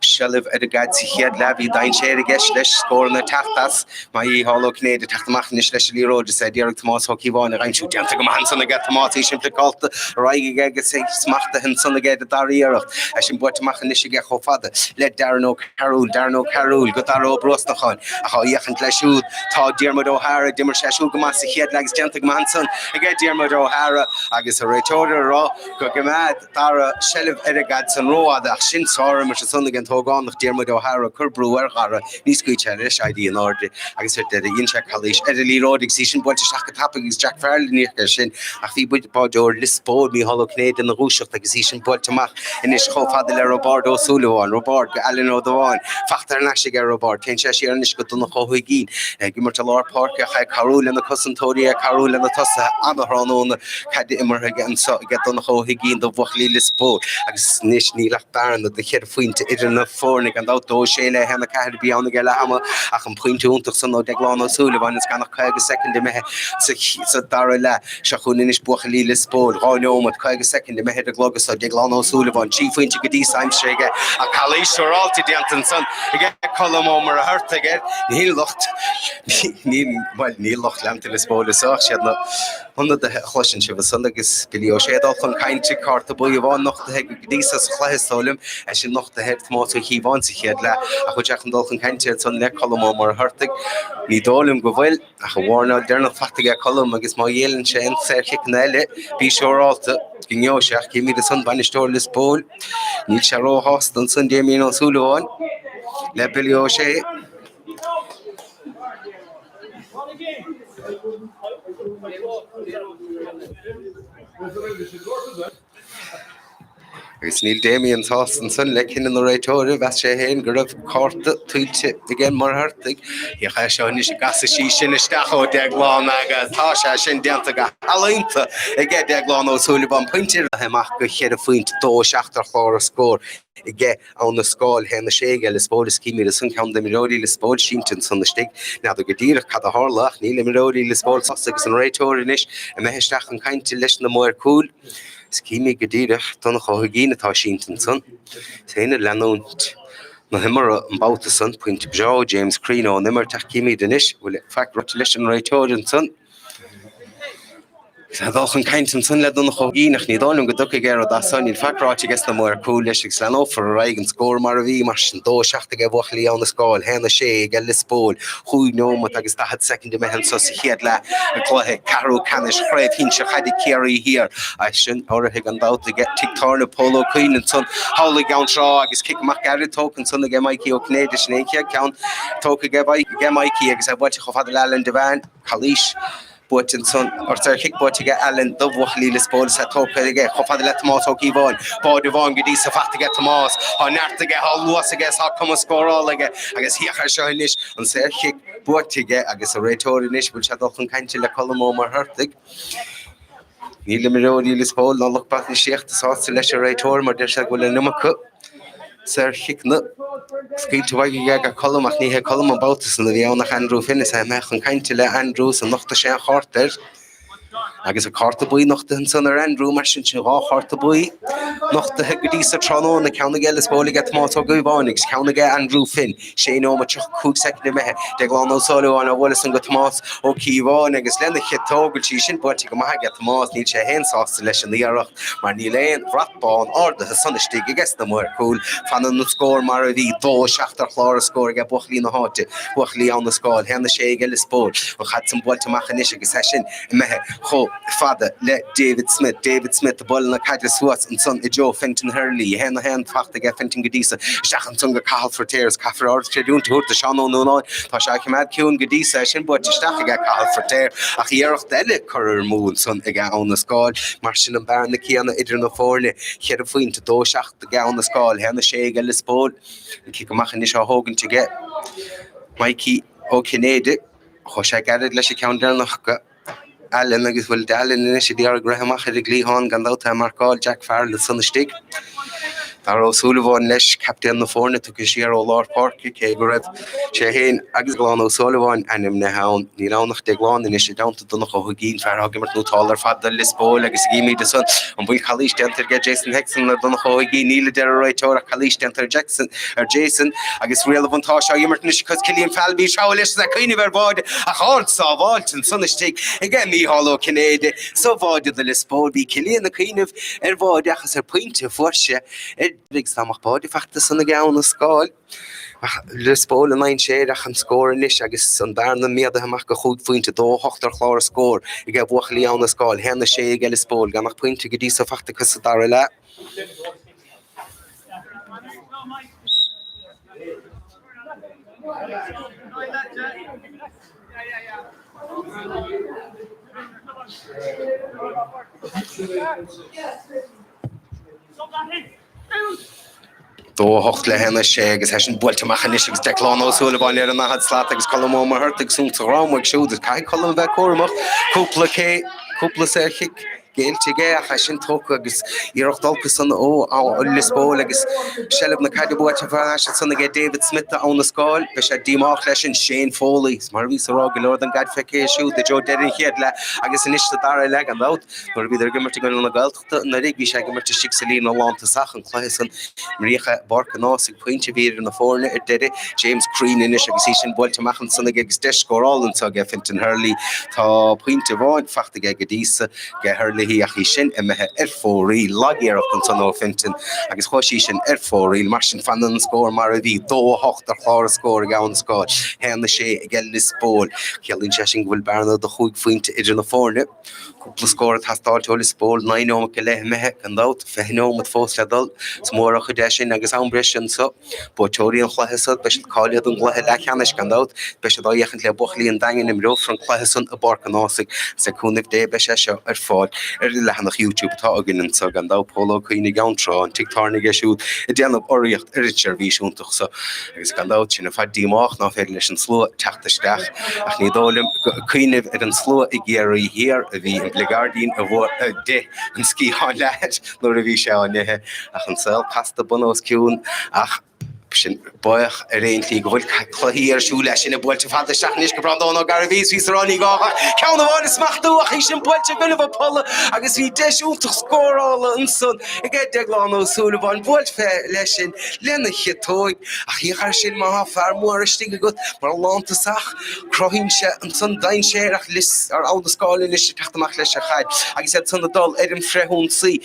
Speaker 1: seilbh ar an gcaid sa chéad leath bhí dainséar i gceist leis scóranna teacht as Mícheál Ó Cinnéide teacht amach anois leis an liathróid is é d'iarraidh Tomás Ó Cíobháin a aimsiú déanta go maith ansan aige Tomás í sin pliceálta ar aghaidh aige agus é smachtaithe ansan aige ar an dara iarracht é sin buaite amach anois aige chomh fada le Darren Ó Cearúil Darren Ó Cearúil go Dara Ó Brosnacháin ach á fhéachaint leis siúd tá Diarmuid O'Hara d'imir sé siúd go maith sa chéad leath agus déanta go maith ansan aige Diarmuid O'Hara agus an réiteoir ag rá go gcoimeád Dara seilbh ar an gcaid san rófhada ach sin sárimirt ansan ag an t-ógánach Diarmuid O'Hara ag cur brú ar Dhara ní scaoil sé leis éirí in airde agus ar deireadh dhein sé calaois ar an liathróid agus í sin buailte isteach go tapaidh agus Jack Farrell ina dhiaidh air sin ach bhí báideoir Lios Póil Mícheál Ó Cinnéide ina dhúiseacht agus í sin buailte amach anois chomh fada le Roibeárd Ó Súilleabháin, Roibeárd go Alan Ó Dubháin, fachta thar n-ais aige Roibeárd, téann sé siar anois go Donncha Ó hUigínn, ag imirt i lár páirce ach é ag cabhrú lena cosantóirí, ag cabhrú lena tosaithe, ana-thráthnóna caide imeartha aige anseo aige Donncha Ó hUigínn do bhuachaillí Lios Póil agus anois níl ach bearna de cheithre phointe idir na foirne, gan dabht 2, 6 le 1, 4 a bhí ann ag leath ama ach an pointe iontach san ó Deaglán Ó Súilleabháin is gan ach 50 soicind imithe sa dara leath. Seo chugainn anois buachaillí Lios Póil, 2 neomat, 50 soicind imithe ar an gclog anso, Deaglán Ó Súilleabháin, 3 phointe go dtí so aimsithe aige ach calaois siúráilte déanta ansan aige Colm Ó Muircheartaigh air. Níl lucht, níl, bhuel, níl lucht leanta Lios Póil anso ach siad na hionadaithe a chloiseann sibh ansan agus Billy Ó Sé ag dul chun cainte, cárta buí amháin nochtaithe aige go dtí so sa chluiche is dóigh liom, é sin nochtaithe ar Thomás Ó Cíobháin sa chéad leath ach bhfuil sé chun dul chun cainte ansan le Colm Ó Muircheartaigh? Ní dóigh liom go bhfuil. Ach an warnáil deireanach faighte aige Colm agus má ghéilleann sé aon saorchiceanna eile, bí siúrálta go ngeobhaidh sé ach címid ansan bainisteoir Lios Póil. Níl sé róshásta ansan Damien Ó Súilleabháin le Billy Ó Sé. Agus níl Damien sásta ansan le cinneadh na réiteoire, mheas sé féin go raibh cárta tuillte ag Ó Muircheartaigh. Féach é seo anois ag casadh sí sin isteach ó Deaglán agus tá sé sin déanta go healaíonta aige Deaglán Ó Súilleabháin. Pointe amach go cheithre phointe, 2 7 ar chlár an scóir aige Abha na Scáil, 1 6 aige Lios Póil is címid ansan ceann d'imreoirí Lios Póil sínte ansan istigh. N'fheadar go díreach cad a tharla ach níl imreoirí Lios Póil sásta agus an réiteoir anois imithe isteach chun cainte leis na maoir cúil. Is címid go díreach Donncha Ó hUigínn atá sínte ansan. Is é ag leanúint na himeartha an babhta san. Pointe breá ó James Crean ón imirt ach címid anois bhfuil faic ráite leis an réiteoir ansan. Tá dul chun cainte ansan le Donncha Ó hUiginn ach ní dóigh liom go dtiocfaidh aon rud as san. Níl faic ráite aige sna maoir cúil leis agus leanófar ar aghaidh an scór mar a bhí, mar sin, 2, 7 aige bhuachaillí Abha na Scáil, 1, 6 aige Lios Póil. Chúig neomat agus 40 soicind imithe anso sa chéad leath i gcluiche ceathrú ceannais Chraobh Shinsir Chaide Chiarraí Thiar. É sin urraithe gan dabht aige Tigh Tábhairne Pól Ó Cuinn ansan thall i gCeann Trá agus cic amach gairid tógtha ansan aige Mikey Ó Cinnéide. Sin é an chéad ceann tógtha aige Mikey agus é buailte chomh fada le Alan Devane. Calaois. Buaite ansan, or saorchic buaite aige Alan do bhuachaillí Lios Póil is é tógtha aige chomh fada le Tomás Ó Cíobháin. Báide amháin go dtí so faighte aige Tomás. Tá neart aige, tá luas aige is tá cumas scórála aige agus féach air seo anois, an saorchic buaite aige agus an réiteoir anois, bhfuil sé ag dul chun cainte le Colm Ó Muircheartaigh. Níl imreoirí Lios Póil ná lucht bainistíochta sásta leis an réiteoir mar deir sé go bhfuil an iomarca saorchiceanna scaoilte uaidh aige go Colm ach ní hé Colm an babhta san a bhí ann ach Andrew Finn is é imithe chun cainte le Andrew is nochtaigh sé an chárta air agus an cárta buí nochtaithe ansan ar Andrew mar sin sin dhá chárta buí nochtaithe go dtí sa tráthnóna ceann aige Lios Póil aige Tomás Ó Cíobháin agus ceann aige Andrew Finn. Sé nóiméad 35 soicind imithe. Déaglán Ó Súilleabháin á bhualadh san go Tomás Ó Cíobháin agus lena chiotóg bhfuil sí sin buailte go maith aige Tomás. Níl sé féin sásta leis an iarracht mar níl aon bhrat bán ardaithe san istigh aige sna maoir cúil. Fanann an scór mar a bhí, 2, 7 ar chlár an scóir aige buachaillí na háite, buachaillí Abha na Scáil, 1, 6 aige Lios Póil. An chaid san buailte amach anois agus é sin imithe chomh fada le David Smith. David Smith ag bualadh na caide suas ansan i dtreo Fintan Herlihy. 1, 1 faighte aige Fintan go dtí so. Isteach ansan go Cathal Feiritéar is caithfear ardchreidiúint a thabhairt do Seán Ó Nuanáin. Tá sé á choimeád ciúin go dtí so. É sin buailte isteach aige Cathal Feiritéar ach iarracht eile curtha amú ansan ag Abha na Scáil. Mar sin an bearna céanna idir na foirne. Cheithre phointe, 2, 7 ag Abha na Scáil, 1, 6 aige Lios Póil. An cic amach anois á thógaint aige Mikey Ó Cinnéide. Chuaigh sé gairid leis an ceann deireanach go Alan agus bhfuil Alan anois ag iarraidh rith amach ar an gcliathán gan dabht é marcáil Jack Farrell ansan istigh. Dara Ó Súilleabháin leis, captaen na foirne, tugtha siar ó lár páirce cé go raibh sé féin agus Déaglán Ó Súilleabháin ainmnithe ann. Níl ann ach Déaglán anois i dteannta Donncha Ó hUiginn, fear atá ag imirt nótálta ar fad do Lios Póil agus gímid ansan an bhfuil calaois déanta aige Jason Hexon ar Donncha Ó hUiginn. Níl a deir an réiteoir ach calaois déanta ar Jackson ar Jason agus riail an bhuntáiste á imirt anois acu Cillian Falvey seo leis is é ag cuimhneamh ar bháide ach ard sábháilte ansan istigh aige Mícheál Ó Cinnéide sa bháide do Lios Póil. Bhí Cillian ag cuimhneamh ar bháide ach is ar pointe a fuair sé ar agus dá mbeadh báide faighte ansan ag Abha na Scáil. Ach Lios Póil i ndainséar ach an scór anois agus an bearna méadaithe amach go chúig phointe, 2, 8 ar chlár an scóir aige buachaillí Abha na Scáil, 1, 6 aige Lios Póil, gan ach pointe go dtí so faighte acu sa dara leath. 2, 8 le 1, 6 agus é sin buailte amach anois agus Declan Ó Súilleabháin ar an ndaichead slat agus Colm Ó Muircheartaigh ag súnta dhrom uaidh siúd. Caithfidh Colm a bheith cúramach. Cúpla cé, cúpla saorchic géillte aige ach é sin tógtha agus iarracht olc ansan ó Lios Póil agus seilbh na caide buaite ar ais ansan aige David Smith d'Abha na Scáil. Beidh sé díomách leis sin. Shane Foley, mar a bhíos ag rá, go leor den gcaid feicthe siúd i dtreo deireadh an chéad leath agus anois sa dara leath gan dabht nuair a bhíodar ag imirt i gcoinne na Gaeltachta. Anuraidh bhí sé ag imirt istigh sa líne lántosach, an cluiche san imríodh i bPáirc an Ághasaigh, pointe a bhí idir na foirne ar deireadh. James Crean anois agus í sin buailte amach ansan aige agus deis scórála anso aige Fintan Herlihy. Tá pointe amháin faighte aige go dtí so aige Herlihy ach í sin imithe ar fóraoil. Lag-iarracht ansan ó Fintan agus chuaigh sí sin ar fóraoil. Mar sin fanann an scór mar a bhí, 2-8 ar chlár an scóir ag Abha na Scáil, 1-6 aige Lios Póil. Ciallaíonn sé sin go bhfuil bearna de chúig phointe idir na foirne. Cúpla scór ag teastáilt ó Lios Póil, 9 nóiméad go leith imithe, gan dabht, 20 nóiméad fós le dul sa mhórchuid de sin agus am breise anso. Buaiteoirí an chluiche so, beidh siad cáilithe don gcluiche leathcheannais, gan dabht. Beidh siad á fhéachaint le buachaillí an Daingin, imreofar an cluiche san i bPáirc an Ághasaigh agus le cúnamh Dé beidh sé seo ar fáil ar an leathanach YouTube atá againn anso, gan dabht. Pól Ó Cuinn i gCeann Trá, an tigh tábhairne aige siúd ag déanamh urraíocht ar an tseirbhís iontach so agus gan dabht sin ar fad díomách ná féidir leis an slua teacht isteach ach ní dóigh liom gur ag cuimhneamh ar an slua i gCiarraí Thiar a bhí an bligeairdín a d'ith an sciathán leathair nuair a bhí sé á n-ithe ach an saol casta bun os cionn ach. Sin buíoch ar aon tslí go bhfuil cluichí ar siúl é sin buailte fada isteach anois go Breandán Ó Gairbhí is bhí sa rá ní gá ach ceann amháin a smachtú ach í sin buailte i gcoinnibh an pholla agus bhí deis iontach scórála ansan aige Deaglán Ó Súilleabháin buailte leis sin lena chiotóig ach féach air sin má thá fear mór istigh agat mar lántosach cruthaíonn sé ansan dainséar ach Lios ar Abha na Scáil anois ag teacht amach leis an chaid agus iad san ag dul ar an bhfrithionsaí.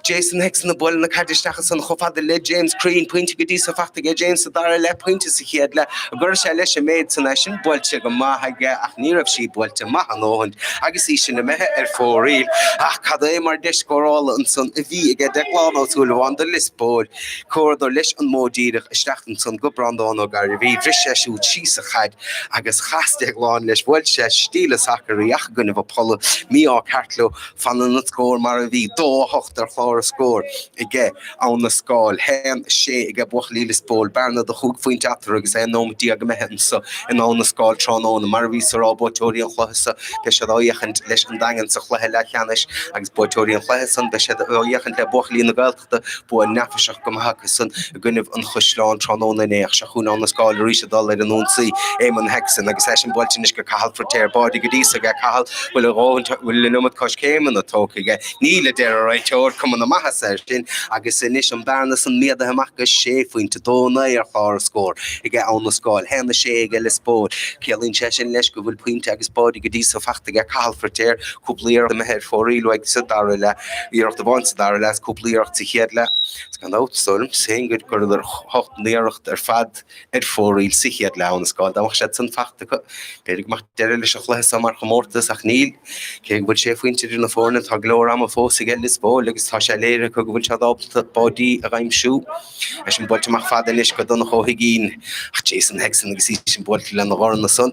Speaker 1: Jason Hickson ag bualadh na caide isteach ansan chomh fada le James Crean, pointe go dtí so fachta aige James sa dara leath, pointe sa chéad leath. An gcuirfidh sé leis an méid san é sin buailte go maith aige ach ní raibh sí buailte maith a ndóthain agus í sin imithe ar fóraoil. Ach cad é mar deis scórála ansan a bhí aige Declan Ó Súilleabháin do Lios Póil. Comhradar leis an modh díreach isteach ansan go Breandán Ó Gairbhí. Bhris sé siúd síos an chaid agus chas Declan leis. Bhuail sé stíle sacair í ach i gcoinnibh an pholla. Mí-ádh ceart leo. Fanann an scór mar a bhí, 2, 8 ar chlár an scóir aige Abha na Scáil, 1, 6 aige buachaillí Lios Póil, bearna de chúig phointe eatarthu agus 11 nóiméad imithe anso in Abha na Scáil tráthnóna. Mar a bhíos a rá, buaiteoirí an chluiche so, beidh siad á fhéachaint leis an Daingean sa chluiche leathcheannais agus buaiteoirí an chluiche san, beidh siad á fhéachaint le buachaillí na Gaeltachta. Bua neafaiseach go maith acu san i gcoinnibh an Chaisleáin tráthnóna inné ach seo chugainn Abha na Scáil arís ag dul ar an ionsaí. Éamonn Hickson agus eisean buailte anois go Cathal Feiritéar. Báide go dtí so aige Cathal. Bhfuil a dhóthain, bhfuil an iomad coiscéimeanna tógtha aige? Níl, a deir an réiteoir. Cuma na maitheasa air sin agus anois an bearna san méadaithe amach go sé phointe, 2, 9 ar chlár an scóir aige Abha na Scáil. 1, 6 aige Lios Póil. Ciallaíonn sé sin leis go bhfuil pointe agus báide go dtí so fachta aige Cathal Feiritéar. Cúpla iarracht imithe ar fóraoil uaidh sa dara leath. Iarracht amháin sa dara leath is cúpla iarracht sa chéad leath. Is gan dabht, is dóigh liom féin gur chuireadar hocht n-iarracht ar fad ar fóraoil sa chéad leath Abha na Scáil. Dá mbeadh siad san fachta acu, b'fhéidir go mbeadh deireadh leis an chluiche seo mar chomórtas ach níl. Cé go bhfuil sé phointe idir na foirne, tá go leor ama fós aige Lios Póil agus tá sé léirithe acu go bhfuil siad ábalta báidí a dh'aimsiú. É sin buailte amach fada anois go Donncha Ó hUiginn ach Jason Hickson agus í sin buailte lena dhorn ansan.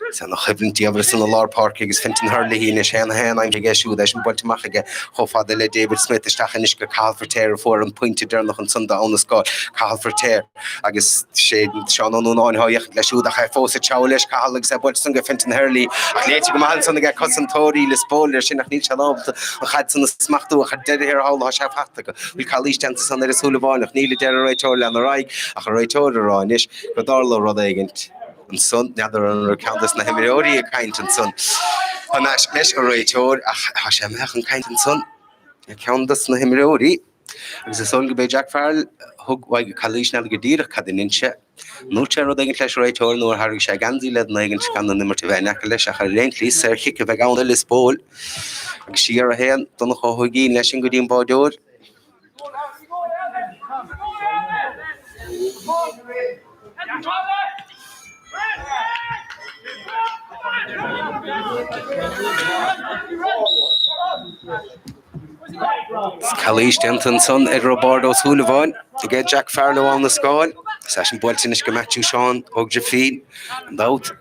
Speaker 1: Is ana choimhlint diamhair ansan i lár páirce agus Fintan Herlihy anois 1-1 aimsithe aige siúd, é sin buailte amach aige chomh fada le David Smith isteach anois go Cathal Feiritéar a fuair an pointe deireanach ansan d'Abha na Scáil. Cathal Feiritéar agus sé Seán Ó Núnáin atá ag féachaint leis siúd ach é fós ag treabhadh leis Cathal agus é buailte ansan go Fintan Herlihy ach léite go maith ansan aige cosantóirí Lios Póil air sin ach níl siad ábalta an chaid san a smachtú ach ar deireadh thiar thall tá sé fachta acu. Bhfuil calaois déanta ansan ar an Súilleabhánach? Níl a deir an réiteoir lean ar aghaidh ach an réiteoir a rá anois go dtarla rud éigint ansan. N'fheadar an raibh ceann des na himreoirí ag caint ansan thar n-ais leis an réiteoir ach tá sé imithe chun caint ansan le ceann des na himreoirí agus is dóigh liom gurb é Jack Farrell a thug uaidh an calaois n'fheadar go díreach cad a dhein sé. An ndúirt sé rud éigint leis an réiteoir nó ar tharraing sé geansaí le duine éigint gan an imirt a bheith in aice leis ach ar aon tslí saorchic a bheidh ann do Lios Póil agus siar a théann Donncha Ó hUiginn leis sin go dtí an báideoir. Calaois déanta ansan ar Roibeárd Ó Súilleabháin aige Jack Farrell ó Abha na Scáil. Is é sin buailte anois go Matthew Seán Ó Grifín. Gan dabht,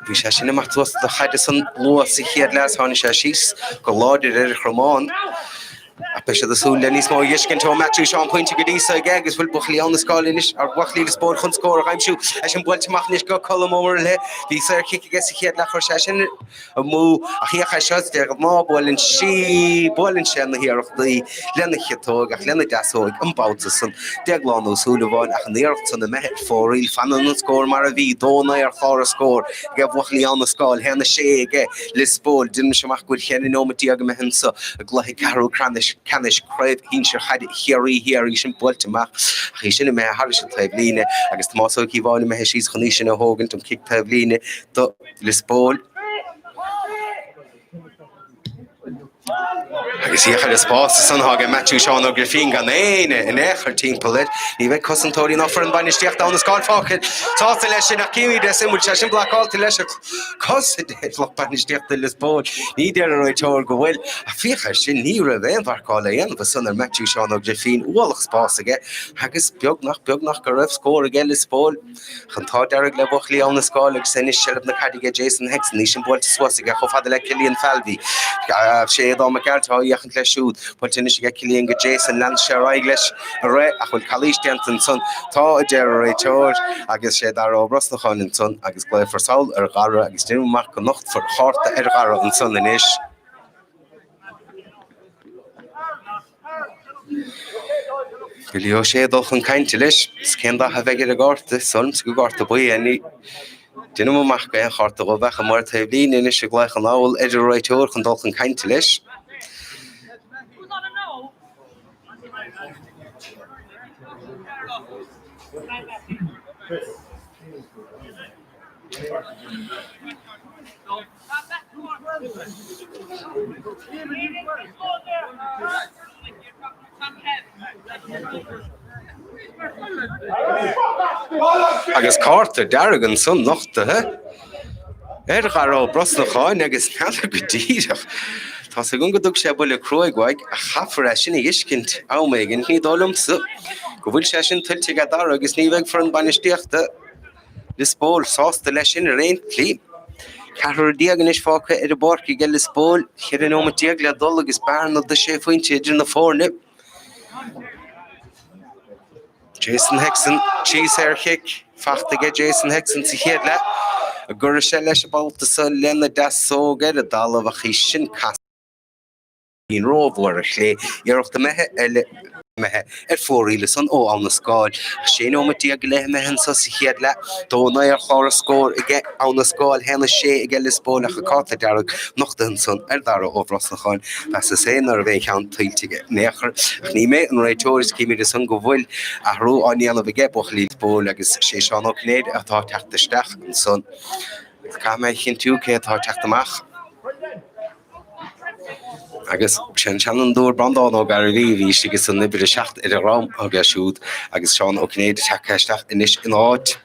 Speaker 1: bhí sé sin amach suas do chaid ansan luath sa chéad leath is tháinig sé síos go láidir ar a chromán. Ach beidh siad ag súil le níos mó a dh'fheiscint ó Matthew Seán pointe go dtí so aige agus bhfuil buachaillí Abha na Scáil anois ar bhuachaillí Lios Póil chun scór a dh'aimsiú. É sin buailte amach anois go Colm Ó Muirthile. Bhí saorchic aige sa chéad leath, chuir sé sin amú. Ach féach air seo, de ghnáth buaileann sí, buaileann sé na hiarrachtaí lena chiotóig ach lena deasóig an babhta san. Déaglán Ó Súilleabháin ach an iarracht san imithe ar fóraoil. Fanann an scór mar a bhí, 2-9 ar chlár an scóir aige buachaillí Abha na Scáil, 1-6 aige Lios Póil. Déanaimse amach go bhfuil 14 nóiméad imithe anso i gcluiche ceathrú ceannais Craobh Shinsir Chaide Chiarraí Thiar, í sin buailte amach ach í sin imithe thairis an taobhlíne agus Tomás Ó Cíobháin imithe síos chun í sin a thógaint, an cic taobhlíne do Lios Póil. Agus féach ar an spás ansan atá aige Matthew Seán Ó Grifín gan éinne in aon chor timpeall air. Ní bheidh cosantóirí ná foireann bainistíochta Abha na Scáil fágtha sásta leis sin ach címid é sin, bhfuil sé sin blocáilte leis an cos a deir lucht bainistíochta Lios Póil. Ní deir an réiteoir go bhfuil. Ach féach air sin, ní raibh aon mharcáil á dhéanamh ansan ar Matthew Seán Ó Grifín. Ualach spás aige agus beagnach, beagnach go raibh scór aige Lios Póil. Ach an t-ádh dearg le buachaillí Abha na Scáil agus anois seilbh na caide aige Jason Hickson, í sin buailte suas aige chomh fada le Cillian Falvey. Sé Aodán Mac Gearailt atá ag féachaint leis siúd. Buailte anois aige Cillian go Jason, lean sé ar aghaidh leis ar rith ach bhfuil calaois déanta ansan? Tá, a deir an réiteoir agus sé Dara Ó Brosnacháin ansan agus glaofar sall ar Dhara agus déanaim amach go nochtfar cárta ar Dhara ansan anois. Billy Ó Sé ag dul chun cainte leis. Is cén dath a bheidh ar an gcárta? Is dóigh liomsa gur cárta buí é. Ní deinim amach go aon chárta dhubh ach an maor taobh líne anois ag glaoch anall ar an réiteoir chun dul chun cainte leis. Agus cárta dearg ansan nochtaithe ar Dhara Ó Brosnacháin agus n'fheadar go díreach. Tá's agam go dtug sé buille cruaidh uaidh ach chaithfear é sin a fheiscint am éigin. Ní dóigh liomsa go bhfuil sé sin tuillte aige Dara agus ní bheidh foireann bainistíochta Lios Póil sásta leis sin ar aon tslí. Ceathrar déag anois fágtha ar an bpáirc aige Lios Póil, 14 nóimeat le dul agus bearna de sé phointe idir na foirne. Jason Hickson, trí saorchic faighte aige Jason Hickson sa chéad leath. An gcuirfidh sé leis an babhta seo lena deasóg ar an dtalamh ach í sin casta. Bíonn rómhór ar chlé, iarracht imithe eile imithe ar fóraoil ansan ó Abha na Scáil. Ach 16 nóimeat go leith imithe anso sa chéad leath. 2-9 ar chlár an scóir aige Abha na Scáil, 1-6 aige Lios Póil ach an cárta dearg nochtaithe ansan ar Dhara Ó Brosnacháin. Mheasas é ná raibh aon cheann tuillte aige in aon chor. Ach ní mé an réiteoir is címid ansan go bhfuil athrú á ndéanamh aige buachaillí Lios Póil agus sé Seán Ó Cinnéide atá ag teacht isteach ansan. Caithfidh mé a chinntiú cé atá ag teacht amach. Agus sé an seanfhondúir Breandán Ó Gairbhí a bhí istigh san uimhir 7 ar a dhrom aige siúd agus Seán Ó Cinnéide tagtha isteach anois ina áit.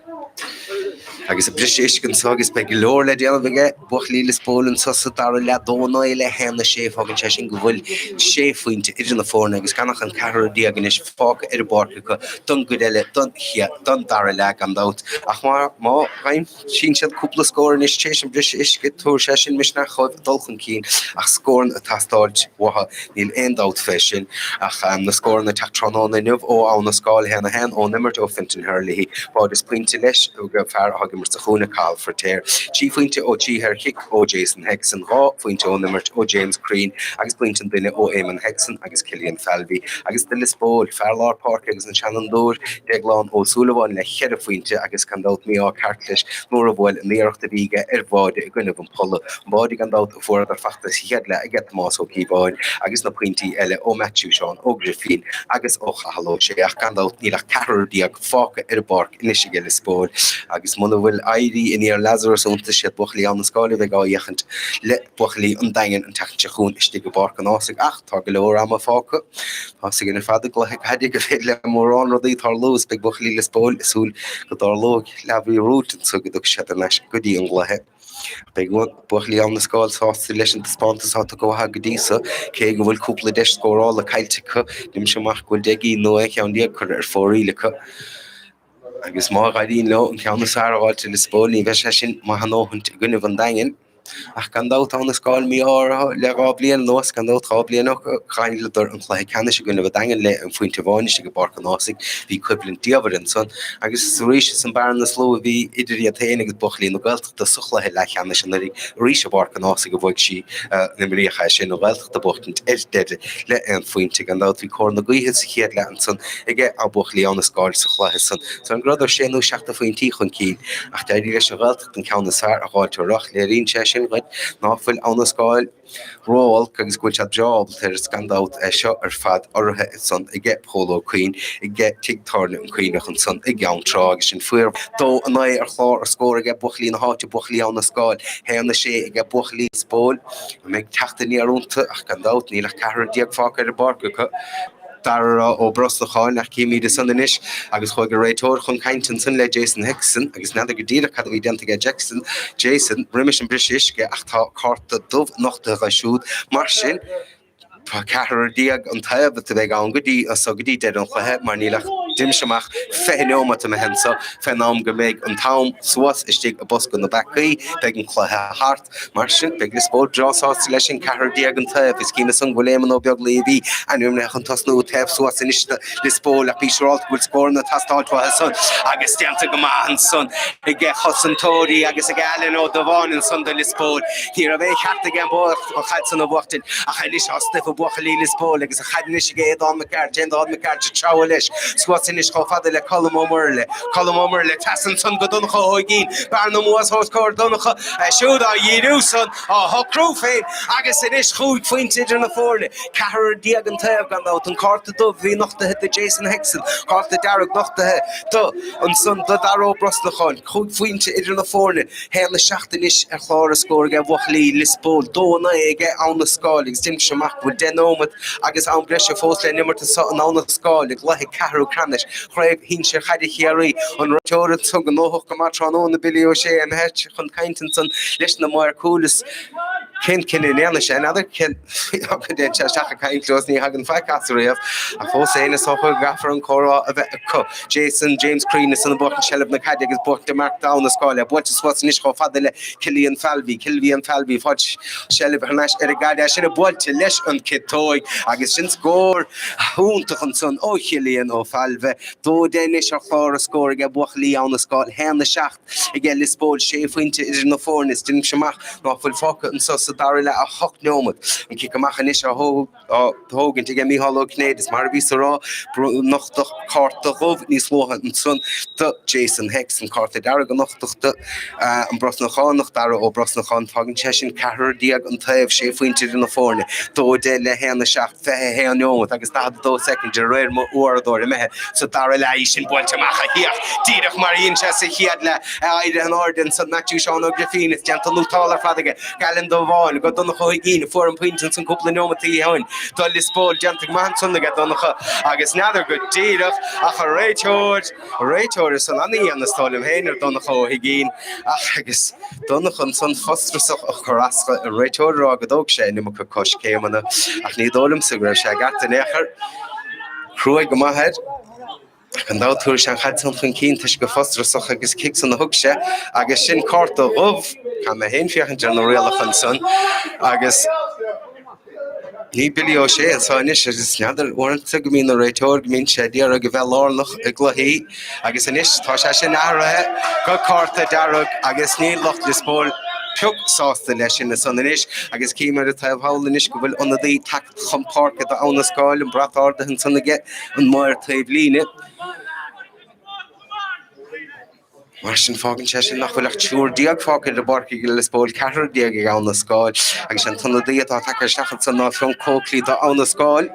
Speaker 1: Agus briseadh uisce anseo agus beidh go leor le déanamh aige buachaillí Lios Póil anseo sa dara leath, 2-9 le 1-6. Fágann sé sin go bhfuil sé phointe idir na foirne agus gan ach an ceathrar déag anois fágtha ar an bpáirc acu don gcuid eile don dara leath gan dabht. Ach má Aimsíonn siad cúpla scór anois tar éis an briseadh uisce, tabharfaidh sé sin misneach dhóibh dul chun cinn ach scóranna ag teastáilt uathu, níl aon dabht fé sin. Ach na scóranna ag teacht tráthnóna inniu ó Abha na Scáil, 1-1 ón imirt ó Fintan Herlihy, báide is pointe leis ag fear atá ag imirt sa chúinne, Cathal Feiritéar, 3 phointe ó 3 shaorchic ó Jason Hickson, 2 phointe ón imirt ó James Crean agus pointe an duine ó Eamon Hickson agus Cillian Falvey. Agus do Lios Póil, fear lár páirce agus an seanfhondúir, Déaglán Ó Súilleabháin le cheithre phointe agus gan dabht mí-ádh ceart leis nuair a bhuail an iarracht a bhí aige ar bháide i gcoinnibh an pholla. An báide gan dabht a fuaireadar fachta sa chéad leath aige Tomás Ó Cíobháin agus na pointí eile ó Matthew Seán Ó Grifín agus ó Chathal Ó Sé ach gan dabht níl ach ceathrar déag fágtha ar an bpáirc anois aige Lios Póil agus muna bhfuil éirí aniar Lazarus iontu siad buachaillí Abha na Scáil a bheidh á fhéachaint le buachaillí an Daingin an tseachtain seo chugainn istigh i bPáirc an Ághasaigh ach tá go leor ama fágtha. Tá's againn ar fad i gcluiche caide gur féidir le mórán rudaí tarlú is beidh buachaillí Lios Póil ag súil go dtarlóidh leathmhíorúilt anso go dtiocfaidh siad thar n-ais go dtí an gcluiche. Beidh buachaillí Abha na Scáil sásta leis an taispeántas atá tugtha uathu go dtí so, cé go bhfuil cúpla deis scórála caillte acu. Deinimse amach go bhfuil 10 gcinn nó 11 cheann curtha ar fóraoil acu. Agus má éiríonn leo an ceann is fearr a fháilt ar Lios Póil, ní bheidh sé sin maith a ndóthaint i gcoinnibh an Daingin. Ach gan dabht Abha na Scáil mí-ádh orthu le 2 bliain anuas, gan dabht 2 bliain ó chailleadar an cluiche ceannais i gcoinnibh an Daingin le an phointe amháin istigh i bPáirc an Ághasaigh. Bhí coimhlint diamhair ansan. Agus arís is an bearna is lú a bhí idir iad féin agus buachaillí na Gaeltachta sa chluiche leathcheannais anuraidh, arís i bPáirc an Ághasaigh a bhuaigh sí, a imríodh é sin, an Ghaeltacht a buachtaint ar deireadh le aon phointe. Gan dabht bhí cóir na gaoithe sa chéad leath ansan aige buachaillí Abha na Scáil sa chluiche san. San go rabhadar sé nó seacht de phointí chun cinn ach d'éirigh leis an Ghaeltacht an ceann is fearr a dh'fháilt orthu ach léiríonn sé sin dhuit ná fuil Abha na Scáil ró-olc agus go bhfuil siad breá ábalta air is gan dabht é seo ar fad urraithe ansan aige Pól Ó Cuinn aige Tigh Tábhairne an Coimhneach ansan i gCeann Trá agus sin faoi 2-9 ar chlár an scóir aige buachaillí na háite buachaillí Abha na Scáil 1-6 aige buachaillí Lios Póil a mbeidh teacht aniar iontu ach gan dabht níl ach ceathrar déag fágtha ar an bpáirc acu. Dara Ó Brosnacháin ach címid ansan anois agus chuaigh an réiteoir chun cainte ansan le Jason Hickson agus n'fheadar go díreach cad a bhí déanta aige Jackson, Jason roimis an briseadh uisce ach tá cárta dubh nochtaithe dho siúd mar sin tá ceathrar déag an taobh a bheidh ann go dtí so go dtí deireadh an chluiche mar níl ach. Déanaimse amach 20 neomat imithe anso fén am go mbeidh an t-am suas istigh i bosca na bpeacaí, beidh an cluiche thart. Mar sin, beidh Lios Póil breá sásta leis sin, ceathrar déag an taobh. Is cím ansan go bhfuil Éamonn Ó Beaglaoich a bhí ainmnithe chun tosnú taobh suas anois do Lios Póil ach bí siúrálta go bhfuil scóranna ag teastáilt uathu san agus déanta go maith ansan ag chosantóirí agus ag Alan Ó Dubháin ansan do Lios Póil. Ní raibh aon cheart aige an chaid san a bhuachtaint ach anois á stuifeadh buachaillí Lios Póil agus an chaid anois ag Aodán Mac Airt, Aodán Mac Airt ag treabhadh leis suas anois chomh fada le Colm Ó Muirthile. Colm Ó Muirthile, trasna ansan go Donncha Ó hUiginn, bearna amuigh os comhair Donncha, é siúd á dhíriú san, á shocrú féin agus anois chúig phointe idir na foirne, ceathrar déag an taobh gan dabht, an cárta dubh a bhí nochtaithe do Jason Hexon, cárta dearg nochtaithe do ansan do Dara Ó Brosnacháin, chúig phointe idir na foirne, haon 7 anois ar chlár an scóir ag bhuachaillí Lios Póil, 2 9 ag Abha na Scáil agus déanaimse amach go bhfuil 10 nóiméad agus am breise fós le n-imirt anso in Abha na Scáil i gcluiche ceathrú ceannais Chraobh Shinsir Chaide Chiarraí. An réiteoir ansan gnóthach go maith tráthnóna, Billy Ó Sé, imithe chun cainte ansan leis na maoir cúil is cén cinneadh a ndéanfaidh sé, n'fheadar cén fáth go dtéann sé isteach ag caint leo is ní thagann faic as riamh ach fós féin is dócha go gcaithfear an comhrá a bheith acu. Jason James Crean ansan ag buachaint seilbh na caide agus buaite do Mark Abha na Scáil buailte suas anois chomh fada le Cillian Falvey, Cillian Falvey ag fáilt seilbh thar n-ais ar an gcaid é sin buailte leis an ciotóig agus sin scór iontach ansan ó Chillian Ó Failbhe. 2 10 anois ar chlár an scóir ag buachaillí Abha na Scáil 1 7 ag Lios Póil, sé phointe idir na foirne is déanaimse amach ná fuil fágtha anso sa dara leath ach 8 neomat. An cic amach anois á á thógaint ag Mícheál Ó Cinnéide is mar a bhíos a rá, nochtadh cárta dhubh níos luaithe ansan do Jason Hexon, cárta dearg a nochtadh do an Brosnachánach, Dara Ó Brosnacháin. Fágann sé sin ceathrar déag an taobh, sé phointe idir na foirne, 2 10 le 1 7, 21 neomat agus 42 soicind de réir mo uaireadóir imithe sa dara leath. Í sin buailte amach a theacht díreach mar a dhein sé sa chéad leath, éirithe in airde ansan Matthew Seán Ó Grifín is déanta nótáil ar fad aige. Alan Dubháin go Donncha Ó hUiginn a fuair an pointe ansan cúpla neomat ó shin do Lios Póil déanta go maith ansan aige Donncha agus n'fheadar go díreach ach an réiteoir, an réiteoir ansan ana-dhian is dóigh liom féin ar Donncha Ó hUiginn ach agus Donncha ansan frustrasach ag cur as an réiteoir a rá go dtóg sé an iomarca coiscéimeanna ach ní dóigh liomsa go raibh sé i gceart in aon chor. Cruaidh go maith air. Gan dabht tabharfaidh sé an chaid san chun cinn toisc gur frustrasach agus cic san a thug sé agus sin cárta dhubh. Caithfidh mé féin féachaint ar na rialacha ansan agus ní Billy Ó Sé anseo anois agus n'fheadar uaireanta go mbíonn an réiteoir go mbíonn sé ag iarraidh a bheith lárnach i gcluichí agus anois tá sé sin athraithe go cárta dearg agus níl lucht Lios Póil pioc sásta leis sin ansan anois agus cím ar an taobh thall anois go bhfuil ionadaí tagtha chun páirce d'Abha na Scáil, an brat ardaithe ansan aige, an maor taobh líne. Mar sin, fágann sé sin nach bhfuil ach triúr déag fágtha ar an bpáirc ag Lios Póil, ceathrar déag ag Abha na Scáil, agus an t-ionadaí atá tagtha isteach ansan ná Fionn Coakley d'Abha na Scáil.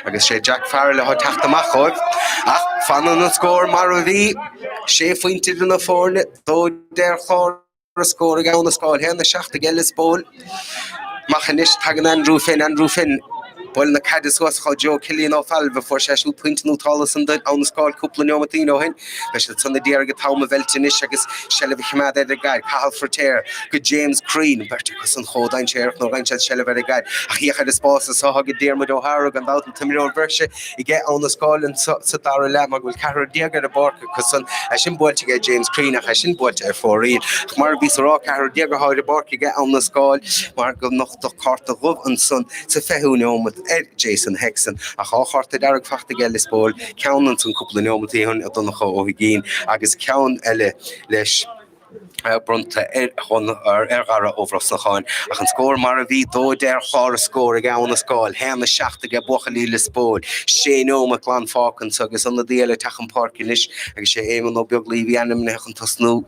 Speaker 1: Agus sé Jack Farrell atá ag teacht amach dhóibh. Ach fanann an scór mar a bhí, sé phointe idir na foirne, 2 10 ar chlár. Scór ag Abha na Scáil, 1, 7 ag Lios Póil. Amach anois tagann Andrew Finn, Andrew Finn. Buail na caide suas chuig Joe Cillian Ó Failbhe. Fuair sé siúd pointe nótála san d'Abha na Scáil cúpla neomat ó shin. Beidh siad san ag iarraidh an t-am a mheilt anois agus seilbh a choimeád ar an gcaid. Cathal Feiritéar go James Crean. Beirt acu san chomh dainséarach nuair a fhaigheann siad seilbh ar an gcaid. Ach féach ar an spás anseo ag Diarmuid O'Hara gan dabht an t-imreoir breise ag Abha na Scáil anso sa dara leath mar go bhfuil ceathrar déag ar an bpáirc acu san, é sin buailte aige James Crean ach é sin buailte ar fóraoil. Ach mar a bhíos a rá, ceathrar déag atá ar an bpáirc ag Abha na Scáil mar go nochtadh cárta dhubh ansan sa 20ú neomat ar Jason Hexon. Ach dhá chárta dearg fachta aige Lios Póil, ceann ansan cúpla neomat ó shin ar Donncha Ó hUiginn agus ceann eile leis. bronnta ar Dhara Ó Brosnacháin, ach an scór mar a bhí, 2 10 ar chlár an scóir ag Abha na Scáil, 1 7 aige buachaillí Lios Póil. Sé neomat glan fágtha anso agus ionadaí eile ag teacht chun páirce anois agus sé Éamonn Ó Beaglaoich a bhí ainmnithe chun tosnú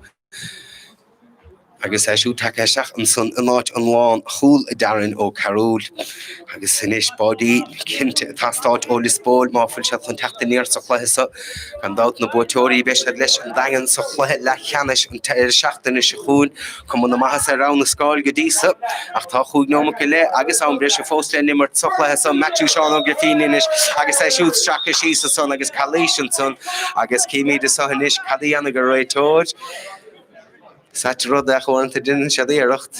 Speaker 1: agus é siúd tagtha isteach ansan in áit an lán chúil Darren Ó Cearúil. Agus anois báidí cinnte ag teastáilt ó Lios Póil má fuil siad chun teacht aniar sa chluiche seo. Gan dabht na buaiteoirí beidh siad leis an Daingean sa chluiche leathcheannais an deireadh seachtaine seo chugainn. Cuma na maitheasa ar Abha na Scáil go dtí so ach tá chúig neomat go leith agus am breise fós le n-imirt sa chluiche seo. Matthew Seán Ó Grifín anois agus é siúd stractha síos ansan agus calaois ansan agus címid anseo anois cad a dhéanfaidh an réiteoir. Is ait an rud é ach uaireanta déanann siad iarracht.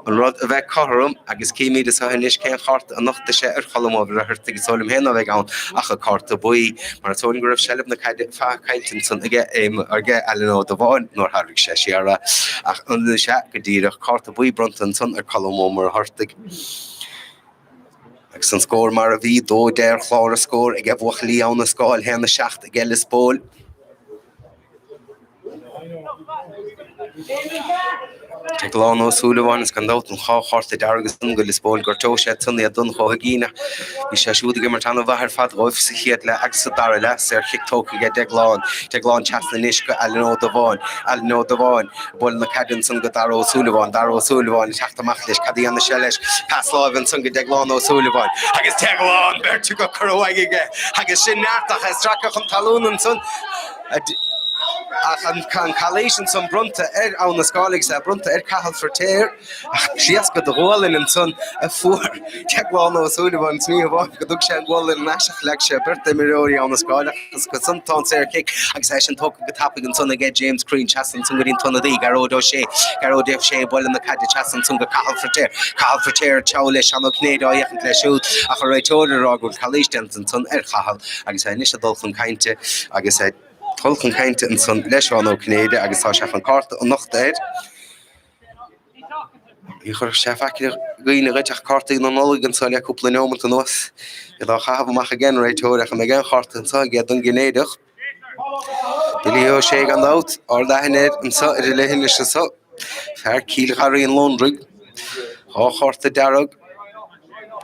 Speaker 1: An rud a bheith cothrom, agus címid anseo anois cén chárta a nochtfaidh sé ar Cholm Ó Muircheartaigh, is dóigh liom féin ná beidh ann ach an cárta buí, mar is dóigh liom go raibh seilbh na caide caillte ansan aige aige Alan Ó Dubháin nuair tharraing sé siar é. Ach sea, go díreach, cárta buí bronnta ansan ar Cholm Ó Muircheartaigh. Agus an scór mar a bhí, 2-10 ar chlár an scóir aige buachaillí Abha na Scáil, 1-7 aige Lios Póil. Deaglán Ó Súilleabháin is gan dabht an dhá chárta dearg ansan go Lios Póil gortóidh sé ansan iad Donncha Ó hUigínn ach bhí sé siúd ag imirt an-mhaith ar fad dhóibh sa chéad leath agus sa dara leath. Saorchic tógtha aige Deaglán. Deaglán trasna anois go Alan Ó Dubháin. Alan Ó Dubháin ag bualadh na caide ansan go Dara Ó Súilleabháin. Dara Ó Súilleabháin ag teacht amach leis. Cad a dhéanfaidh sé leis? Pas láimhe ansan go Deaglán Ó Súilleabháin agus Deaglán beirt acu curtha uaidh aige agus sin neart ach é sracadh chun talún ansan. Ach an calaois ansan bronnta ar Abha na Scáil agus é bronnta ar Cathal Feirtéar ach pléascadh de ghualainn ansan a fuair Deaglán Ó Súilleabháin is ní hamháin go dtug sé an ghualainn ar ais ach leag sé beirt d'imreoirí Abha na Scáil ach ansan tá an saorchic agus é sin tógtha go tapaidh ansan aige James Crean trasna ansan go dtí an t-ionadaí Gearóid Ó Sé Gearóid Ó Sé ag bualadh na caide trasna ansan go Cathal Feirtéar Cathal Feirtéar ag treabhadh leis Seán Ó Cinnéide á fhéachaint leis siúd ach an réiteoir ag rá go bhfuil calaois déanta ansan ar Chathal agus é anois ag dul chun cainte agus é ag dul chun cainte ansan le Seán Ó Cinnéide agus tá sé chun cárta a nochtadh air. Ní chuirfeadh sé faic i gcuimhne dhuit ach cártaí na Nollag anso le cúpla neomat anuas. Iad á chaitheamh amach ag an réiteoir ach an mbeidh aon chárta anso aige don gCinnéideach? Billy Ó Sé gan dabht, ard-aithne air anso ar an leithinis anso. Fear Cill Gharraí an Lóndraigh. 2 chárta dearg,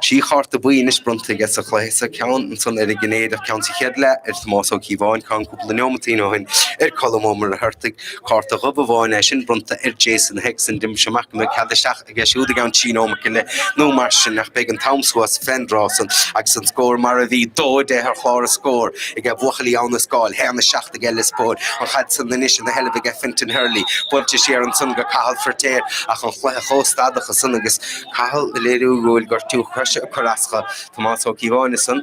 Speaker 1: 3 chárta buí anois bronnta aige sa chluiche seo, ceann ansan ar an gCinnéideach, ceann sa chéad leath ar Thomás Ó Cíobháin, ceann cúpla neomatín ó shin ar Colm Ó Muircheartaigh, cárta dhubh amháin é sin bronnta ar Jason Hexon. Deinimse amach go mbeidh cead isteach aige siúd i gceann 3 nóimeat go leith nó mar sin ach beidh an t-am suas fén dtráth san agus an scór mar a bhí, 2-10 ar chlár an scóir aige buachaillí Abha na Scáil, 1-7. aige Lios Póil. An chaid san anois ina sheilbh aige Fintan Hurley. Buailte siar ansan go Cathal Firtéar ach an chluiche chomh stadach ansan agus Cathal ag léiriú go bhfuil gortú coise ag cur as dho. Tomás Ó Cíobháin ansan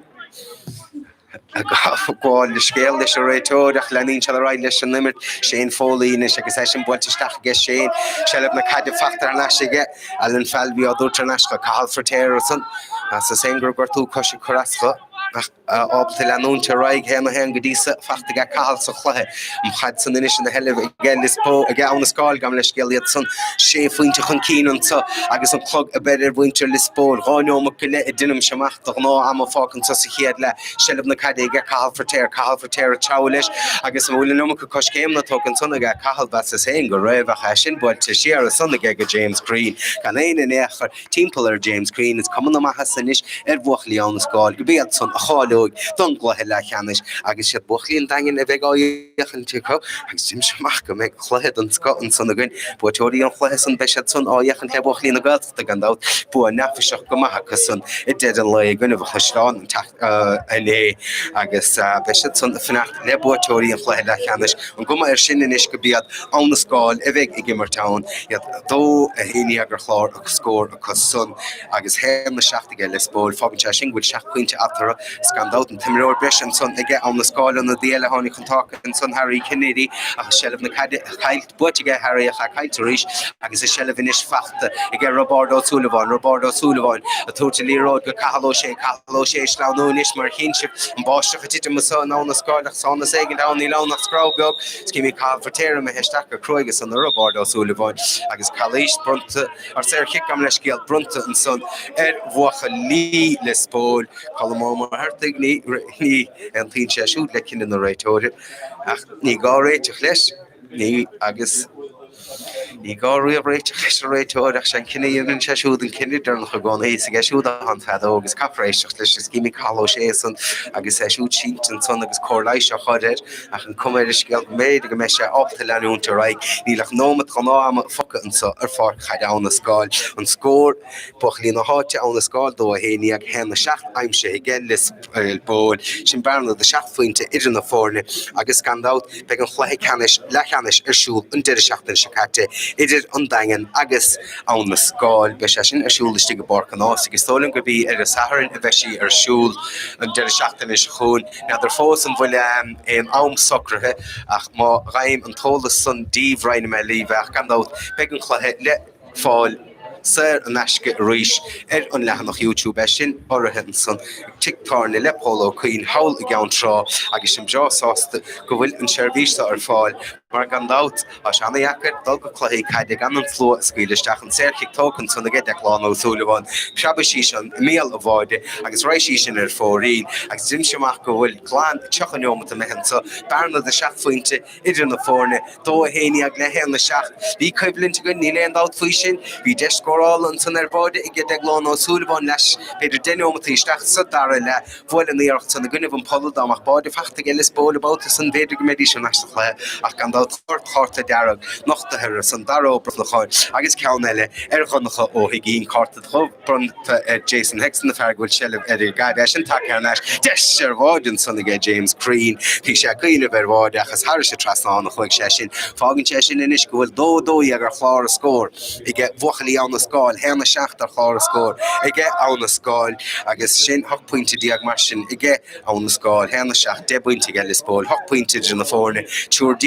Speaker 1: ag gabháil leithscéal leis an réiteoir ach leanann siad ar aghaidh leis an imirt. Shane Foley anois agus é sin buailte isteach aige Shane. Seilbh na caide fachta thar n-ais aige Alan Falvey á dtabhairt thar n-ais go Cathal Firtéar ansan. Measas féin go raibh gortú coise ag cur as dho ach ábalta leanúint ar aghaidh, 1-1 go dtí so, fachta aige Cathal sa chluiche. An chaid san anois ina sheilbh aige Lios Póil, aige Abha na Scáil, gabh mo leithscéal iad san sé phointe chun cinn anso agus an clog ag beir ar mhuintir Lios Póil. 2 neomat go leith a deinimse amach de ghnáth ama fágtha anso sa chéad leath. Seilbh na caide aige Cathal Firtéar, Cathal Firtéar ag treabhadh leis agus an bhfuil an iomarca coiscéimeanna tógtha ansan aige Cathal, mheasas féin go raibh ach é sin buailte siar ansan aige go James Crean gan aon in aon chor. Timpeall ar James Crean, is cuma na maitheasa anois ar bhuachaillí Abha na Scáil gurb iad san a cháileoidh don gcluiche leathcheannais agus siad buachaillí an Daingin a bheidh á fhéachaint acu agus deinimse amach go mbeidh cluiche den scoth ansan againn. Buaiteoirí an chluiche san beidh siad san á fhéachaint le buachaillí na Gaeltachta gan dabht. Bua neafaiseach go maith acu san i deireadh an lae i gcoinnibh an Chaisleáin inné agus beidh siad san ag fanacht le buaiteoirí an chluiche leathcheannais. An gcuma air sin anois gurb iad Abha na Scáil a bheidh ag imirt ann, iad 2, 11 ar chlár an scóir acu san agus 1, 7 aige Lios Póil. Fágann sé sin go bhfuil seacht bpointe eatarthu is gan dabht an t-imreoir breise ansan aige Abha na Scáil ionadaí eile a tháinig chun taca ansan Harry Kennedy ach seilbh na caide caillte buaite aige Harry ach é caillte arís agus an seilbh anois fachta aige Roibeárd Ó Súilleabháin, Roibeárd Ó Súilleabháin ag tabhairt an liathróid go Cathal Ó Sé, Cathal Ó Sé ag sleamhnú anois mar chíonn sibh an bháisteach ag titim anso in Abha na Scáil ach sánas éigin ann níl ann ach screamh beag. Is címid Cathal Feirtéar imithe isteach go cruaidh ansan ar Roibeárd Ó Súilleabháin agus calaois bronnta, ar saorchic gabh mo leithscéal bronnta ansan ar bhuachaillí Lios Póil. Colm Ó Muircheartaigh, ní aontaíonn sé siúd le cinneadh na réiteoire ach ní gá réiteach leis, ní agus ní gá riamh réiteach leis an réiteoir ach sé an cinneadh a dhéanann sé siúd an cinneadh deireanach i gcónaí. Is aige siúd atá an feadóg agus caithfear éisteacht leis is címid Cathal Ó Sé ansan agus é siúd sínte ansan agus cóir leighis á chur air. Ach an cuma ar an scéal go mb'fhéidir go mbeidh sé ábalta leanúint ar aghaidh. Níl ach nóimeat gnáth-ama fágtha anso ar pháirc chaide Abha na Scáil. An scór, buachaillí na háite, Abha na Scáil, 2, 11, 1, 7, aimsithe aige Lios Póil. Sin bearna de sheacht phointe idir na foirne agus gan dabht beidh an chluiche ceannais, leathcheannais ar siúl an deireadh seachtaine seo caite idir an Daingean agus Abha na Scáil. Beidh sé sin ar siúl istigh i bPáirc an Ághasaigh. Is dóigh liom gurb í ar an Satharn a bheidh sí ar siúl an deireadh seachtaine seo chugainn. N'fheadar fós an bhfuil aon am socraithe ach má fhaighim an t-eolas san díbh roinnfidh mé libh é ach gan dabht beidh an cluiche le fáil. saor in aisce arís ar an leathanach YouTube. É sin urraithe ansan ag Tigh Tábhairne le Pól Ó Cuinn thall i gCeann Trá agus sinn breá sásta go bhfuil an seirbhís seo ar fáil mar gan dabht tá sé ana-dheacair dul go cluichí caide gan an slua a scaoileadh isteach. An saorchic tógtha ansan aige Declán Ó Súilleabháin. Preabfaidh sí sin i mbéal an bháide agus raghaidh sí sin ar fóraoil agus deirimse amach go bhfuil glan 30 neomat imithe anso, bearna de sheacht phointe idir na foirne, 2, 11 le 1, 7. Bhí coimhlint againn, níl aon dabht faoi sin. Bhí deis scórála ansan ar bháide aige Deaglán Ó Súilleabháin leis, b'fhéidir 10 neomataí isteach sa dara leath. Bhuail an iarracht san i gcoinnibh an polla, dá mbeadh báide fachta aige Lios Póil an babhta san b'fhéidir go mbeidís thar n-ais sa chluiche ach gan dabht cárta dearg nochtaithe ar son Dara Ó Brosnacháin agus ceann eile ar Dhonncha Ó hUiginn. Cárta dubh bronnta ar Jason Hexton, an fear go bhfuil seilbh ar an gcaid. É sin tagtha thar n-ais. Deis ar bháide ansan aige James Crean. Bhí sé ag cuimhneamh ar bháide ach is thairis an trasnán a chuaigh sé sin. Fágann sé sin anois go bhfuil 2, 12 ar chlár an scóir aige buachaillí Abha na Scáil, 1, 7 ar chlár an scóir aige Abha na Scáil agus sin 18 pointe mar sin aige Abha na Scáil, 1, 7, 10 bpointe aige Lios Póil, 8 pointe idir na foirne, triúr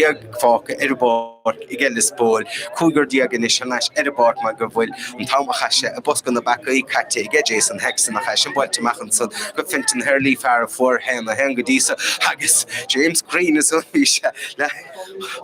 Speaker 1: fágtha ar an bpáirc aige Lios Póil, cúigear anois thar n-ais ar an bpáirc mar go bhfuil an t-am a chaith sé i bosca na bpeacaí caite aige Jason Hexton ach é sin buailte amach ansan go Fintan Herlihy, fear a fuair 1, 1 go dtí so agus James Crean is bhí sé le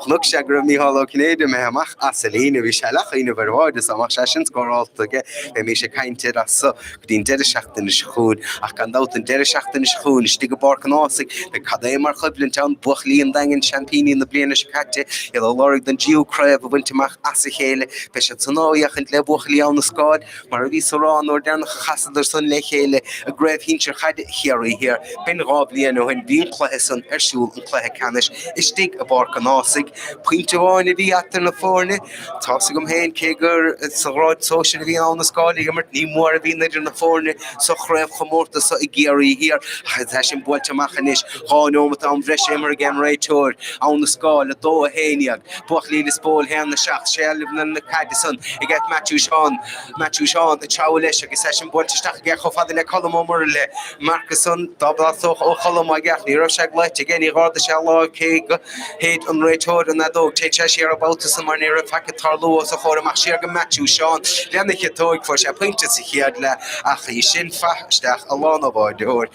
Speaker 1: Chonaic sé go raibh Mícheál Ó Cinnéide imithe amach as a líne, bhí sé leath chuimhneamh ar bháide is dá mbeadh sé sin scórálta aige bheimis ag caint air as so go dtí an deireadh seachtaine seo chugainn. Ach gan dabht an deireadh seachtaine seo chugainn istigh i bPáirc an Ághasaigh beidh cad é mar choimhlint ann, buachaillí an Daingin, seaimpíní na bliana seo caite, iad ag lorg don dtríú craobh a bhaint amach as a chéile. Beidh siad san á fhéachaint le buachaillí Abha na Scáil, mar a bhíos a rá an uair deireanach a chasadar san le chéile i gCraobh Shinsir Chaide Chiarraí Thiar, b'in 2 bhliain ó shin. Bhí an cluiche san ar siúl, an cluiche ceannais, istigh i bPáirc an Ághasaigh. Pointe amháin a bhí eatar na foirne. Tá's agam féin, cé gur sa ghrád sóisir a bhí Abha na Scáil ag imirt, ní mór a bhíonn idir na foirne sa chraobhchomórtas so i gCiarraí Thiar. Ach tá sin buailte amach anois. 2 nóimeat am bhreise imeartha ag an réiteoir. Abha na Scáil, 2, 11. Buachaillí Lios Póil, 1, 7. Seilbh na caide san ag Matthew Seán. Matthew Seán ag treabhadh leis agus é sin buailte isteach aige chomh fada le Colm Ó Murlaigh. Marc ansan dá dteastódh ó Cholm aige ach ní raibh sé glaoite aige, ní dh'ardaigh sé a láimh cé go shéid an réiteoir an fheadóg. Téann sé siar an babhta san mar ní raibh faic ag tarlú os a chomhair amach siar go Matthew Seán lena chiotóig. Fuair sé pointe sa chéad leath ach í sin faighte isteach i lán an bháireoir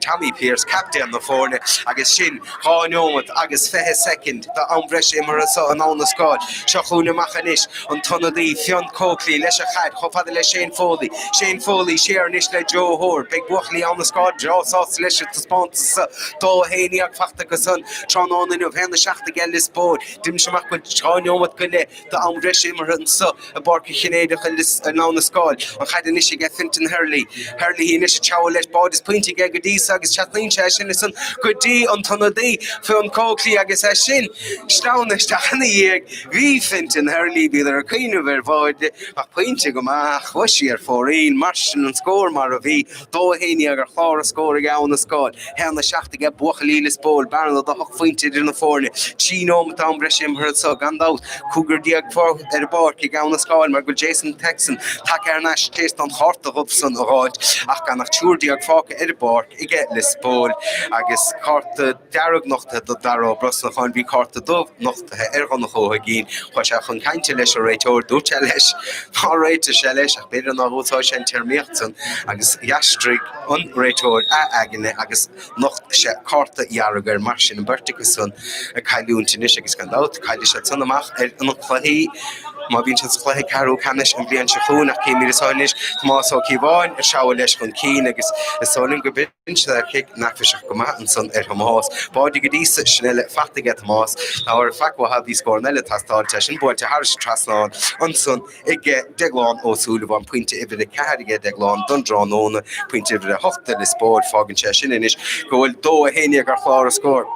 Speaker 1: Tommy Pearse, captaen na foirne agus sin 2 neomat agus 20 soicind d'am breise imeartha anso in Abha na Scáil. Seo chugainn amach anois an t-ionadaí Fionn Coakley leis an chaid chomh fada le Shane Foley. Shane Foley siar anois le Joe Hoare. Beidh buachaillí Abha na Scáil breá sásta leis an taispeántas seo. 2 11 fachta acu san tráthnóna inniu. 1 7 aige Lios Póil. Deirimse amach go bhfuil 2 neomat go leith d'am breise imeartha anso i bPáirc an Chinnéideach in Abha na Scáil. An chaid anois aige Fintan Herlihy. Herlihy anois ag treabhadh leis. Báide is pointe aige go dtí so agus trasnaíonn sé sin ansan go dtí an t-ionadaí Fionn Coakley agus é sin sleamhnaithe isteach ina dhiaidh. Bhí Fintan Herlihy, bhíodar ag cuimhneamh ar bháide ach pointe go maith ach chuaigh sí ar fóraoil. Mar sin an scór mar a bhí. 2 11 ar chlár an scóir ag Abha na Scáil. 1 7 aige buachaillí Lios Póil. Bearna de hocht phointe idir na foirne. 3 nóimeat am breise imeartha anso, gan dabht. Cúigear fágtha ar an bpáirc ag Abha na Scáil mar go bhfuil Jason Texon tagtha thar n-ais tar éis don chárta dhubh san a dh'fháilt ach gan ach triúr fágtha ar an bpáirc aige Lios Póil agus cárta dearg nochtaithe do Dara Ó Brosnacháin. Bhí cárta dubh nochtaithe ar Dhonncha Ó hUiginn. Chuaigh sé chun cainte leis an réiteoir. Dúirt sé leis nár réitigh sé leis ach b'fhéidir nár úsáid sé an téarmaíocht san agus d'aistrigh an réiteoir a aigne agus nocht sé cárta dhearg air. Mar sin, an bheirt acu san ag cailliúint anois agus gan dabht caillfidh siad san amach ar na cluichí má bhíonn siad sa chluiche ceathrú ceannais an bhliain seo chugainn ach címid anso anois Tomás Ó Cíobháin ag treabhadh leis chun cinn agus is dóigh liom go B'in cic neafaiseach go maith ansan ar Thomás. Báide go dtí so, sin eile fachta aige Tomás. Ná ar faic uathu, bhí scóranna eile ag teastáil, sé sin buailte thairis an trasnán ansan aige Deaglán Ó Súilleabháin. Pointe uimhir 4 aige Deaglán don dtráthnóna, pointe uimhir 8 do Lios Póil. Fágann sé sin anois go bhfuil 2 11 ar chlár an scóir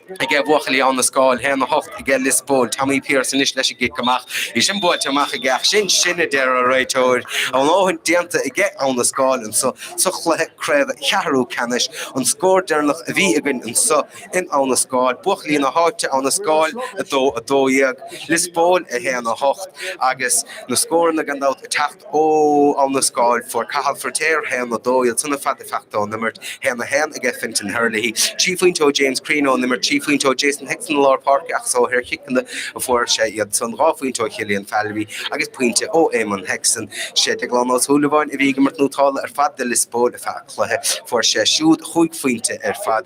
Speaker 1: aige buachaillí Abha na Scáil, 1 8 aige Lios Póil. Tommy Pearse anois leis an gcic amach. Í sin buailte amach aige ach sin sin a deir an réiteoir. A ndóthain déanta aige Abha na Scáil anso. Sa chluiche craoibhe cheathrú ceannais, an scór deireanach a bhí againn anso in Abha na Scáil, buachaillí na háite, Abha na Scáil 2, 12, Lios Póil 1, 8, agus na scóranna gan dabht ag teacht ó Abha na Scáil, fuair Cathal Firtéar 1, 2, iad san ar fad ag feacht ón imirt, 1, 1 aige Fintan Herlihy, 3 phointe ó James Crean ón imirt, 3. 3 phointe ó Jason Hexon i lár páirce ach is ó shaorchiceanna a fuair sé iad san, 2 phointe ó Chillian Fallary agus pointe ó Éamonn Hexon. Sé Deaglán Ó Súilleabháin a bhí ag imirt nótála ar fad do Lios Póil ar feadh an chluiche. Fuair sé siúd chúig phointe ar fad,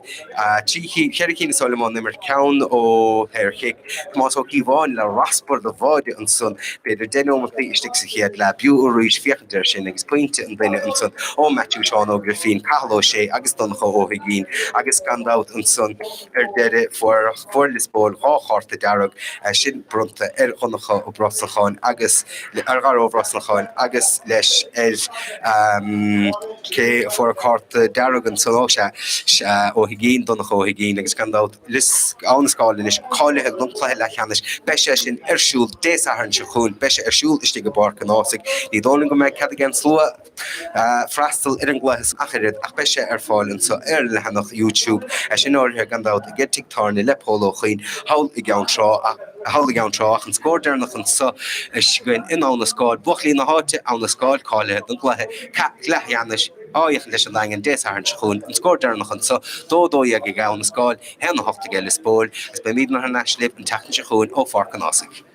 Speaker 1: 3 cinn, 4 cinn is dóigh liom ón imirt, ceann ó shaorchic. Tomás Ó Cíobháin le raspar do bháide ansan, b'fhéidir 10 neomataí istigh sa chéad leath. B'fhiú arís féachaint air sin agus pointe an duine ansan ó Matthew Seán Ó Grifín, Cathal Ó Sé agus Donncha Ó hUiginn agus gan dabht ansan ar deireadh fuair fuair Lios Póil 2 chárta dearg, sin bronnta ar Dhonncha Ó Brosnacháin agus ar Dhara Ó Brosnacháin agus leis ar cé a fuair cárta dearg ansan ó sea, Ó hUiginn, Donncha Ó hUiginn agus gan dabht Lios Abha na Scáil anois cáilithe don chluiche leathcheannais. Beidh sé sin ar siúl Dé Sathairn seo chugainn. Beidh sé ar siúl istigh i bPáirc an Ághasaigh. Ní dóigh liom go mbeidh cead ag aon slua freastal ar an gcluiche ach oiread ach beidh sé ar fáil anseo ar an leathanach YouTube. É sin áirithe gan dabht ag Tigh Tábhairne le Pól Ó Cuinn thall i gCeann Trá thall i gCeann Trá ach an scór deireanach anseo againn in Abha na Scáil. Buachaillí na háite, Abha na Scáil cáilithe don gcluiche leathcheannais. Á fhéachaint leis an Daingean Dé Sathairn seo chugainn, an scór deireanach anseo, 2 12 ag Abha na Scáil, 1 8 aige Lios Póil, agus beimidne thar n-ais libh an tseachtain seo chugainn ó Pháirc an Ághasaigh.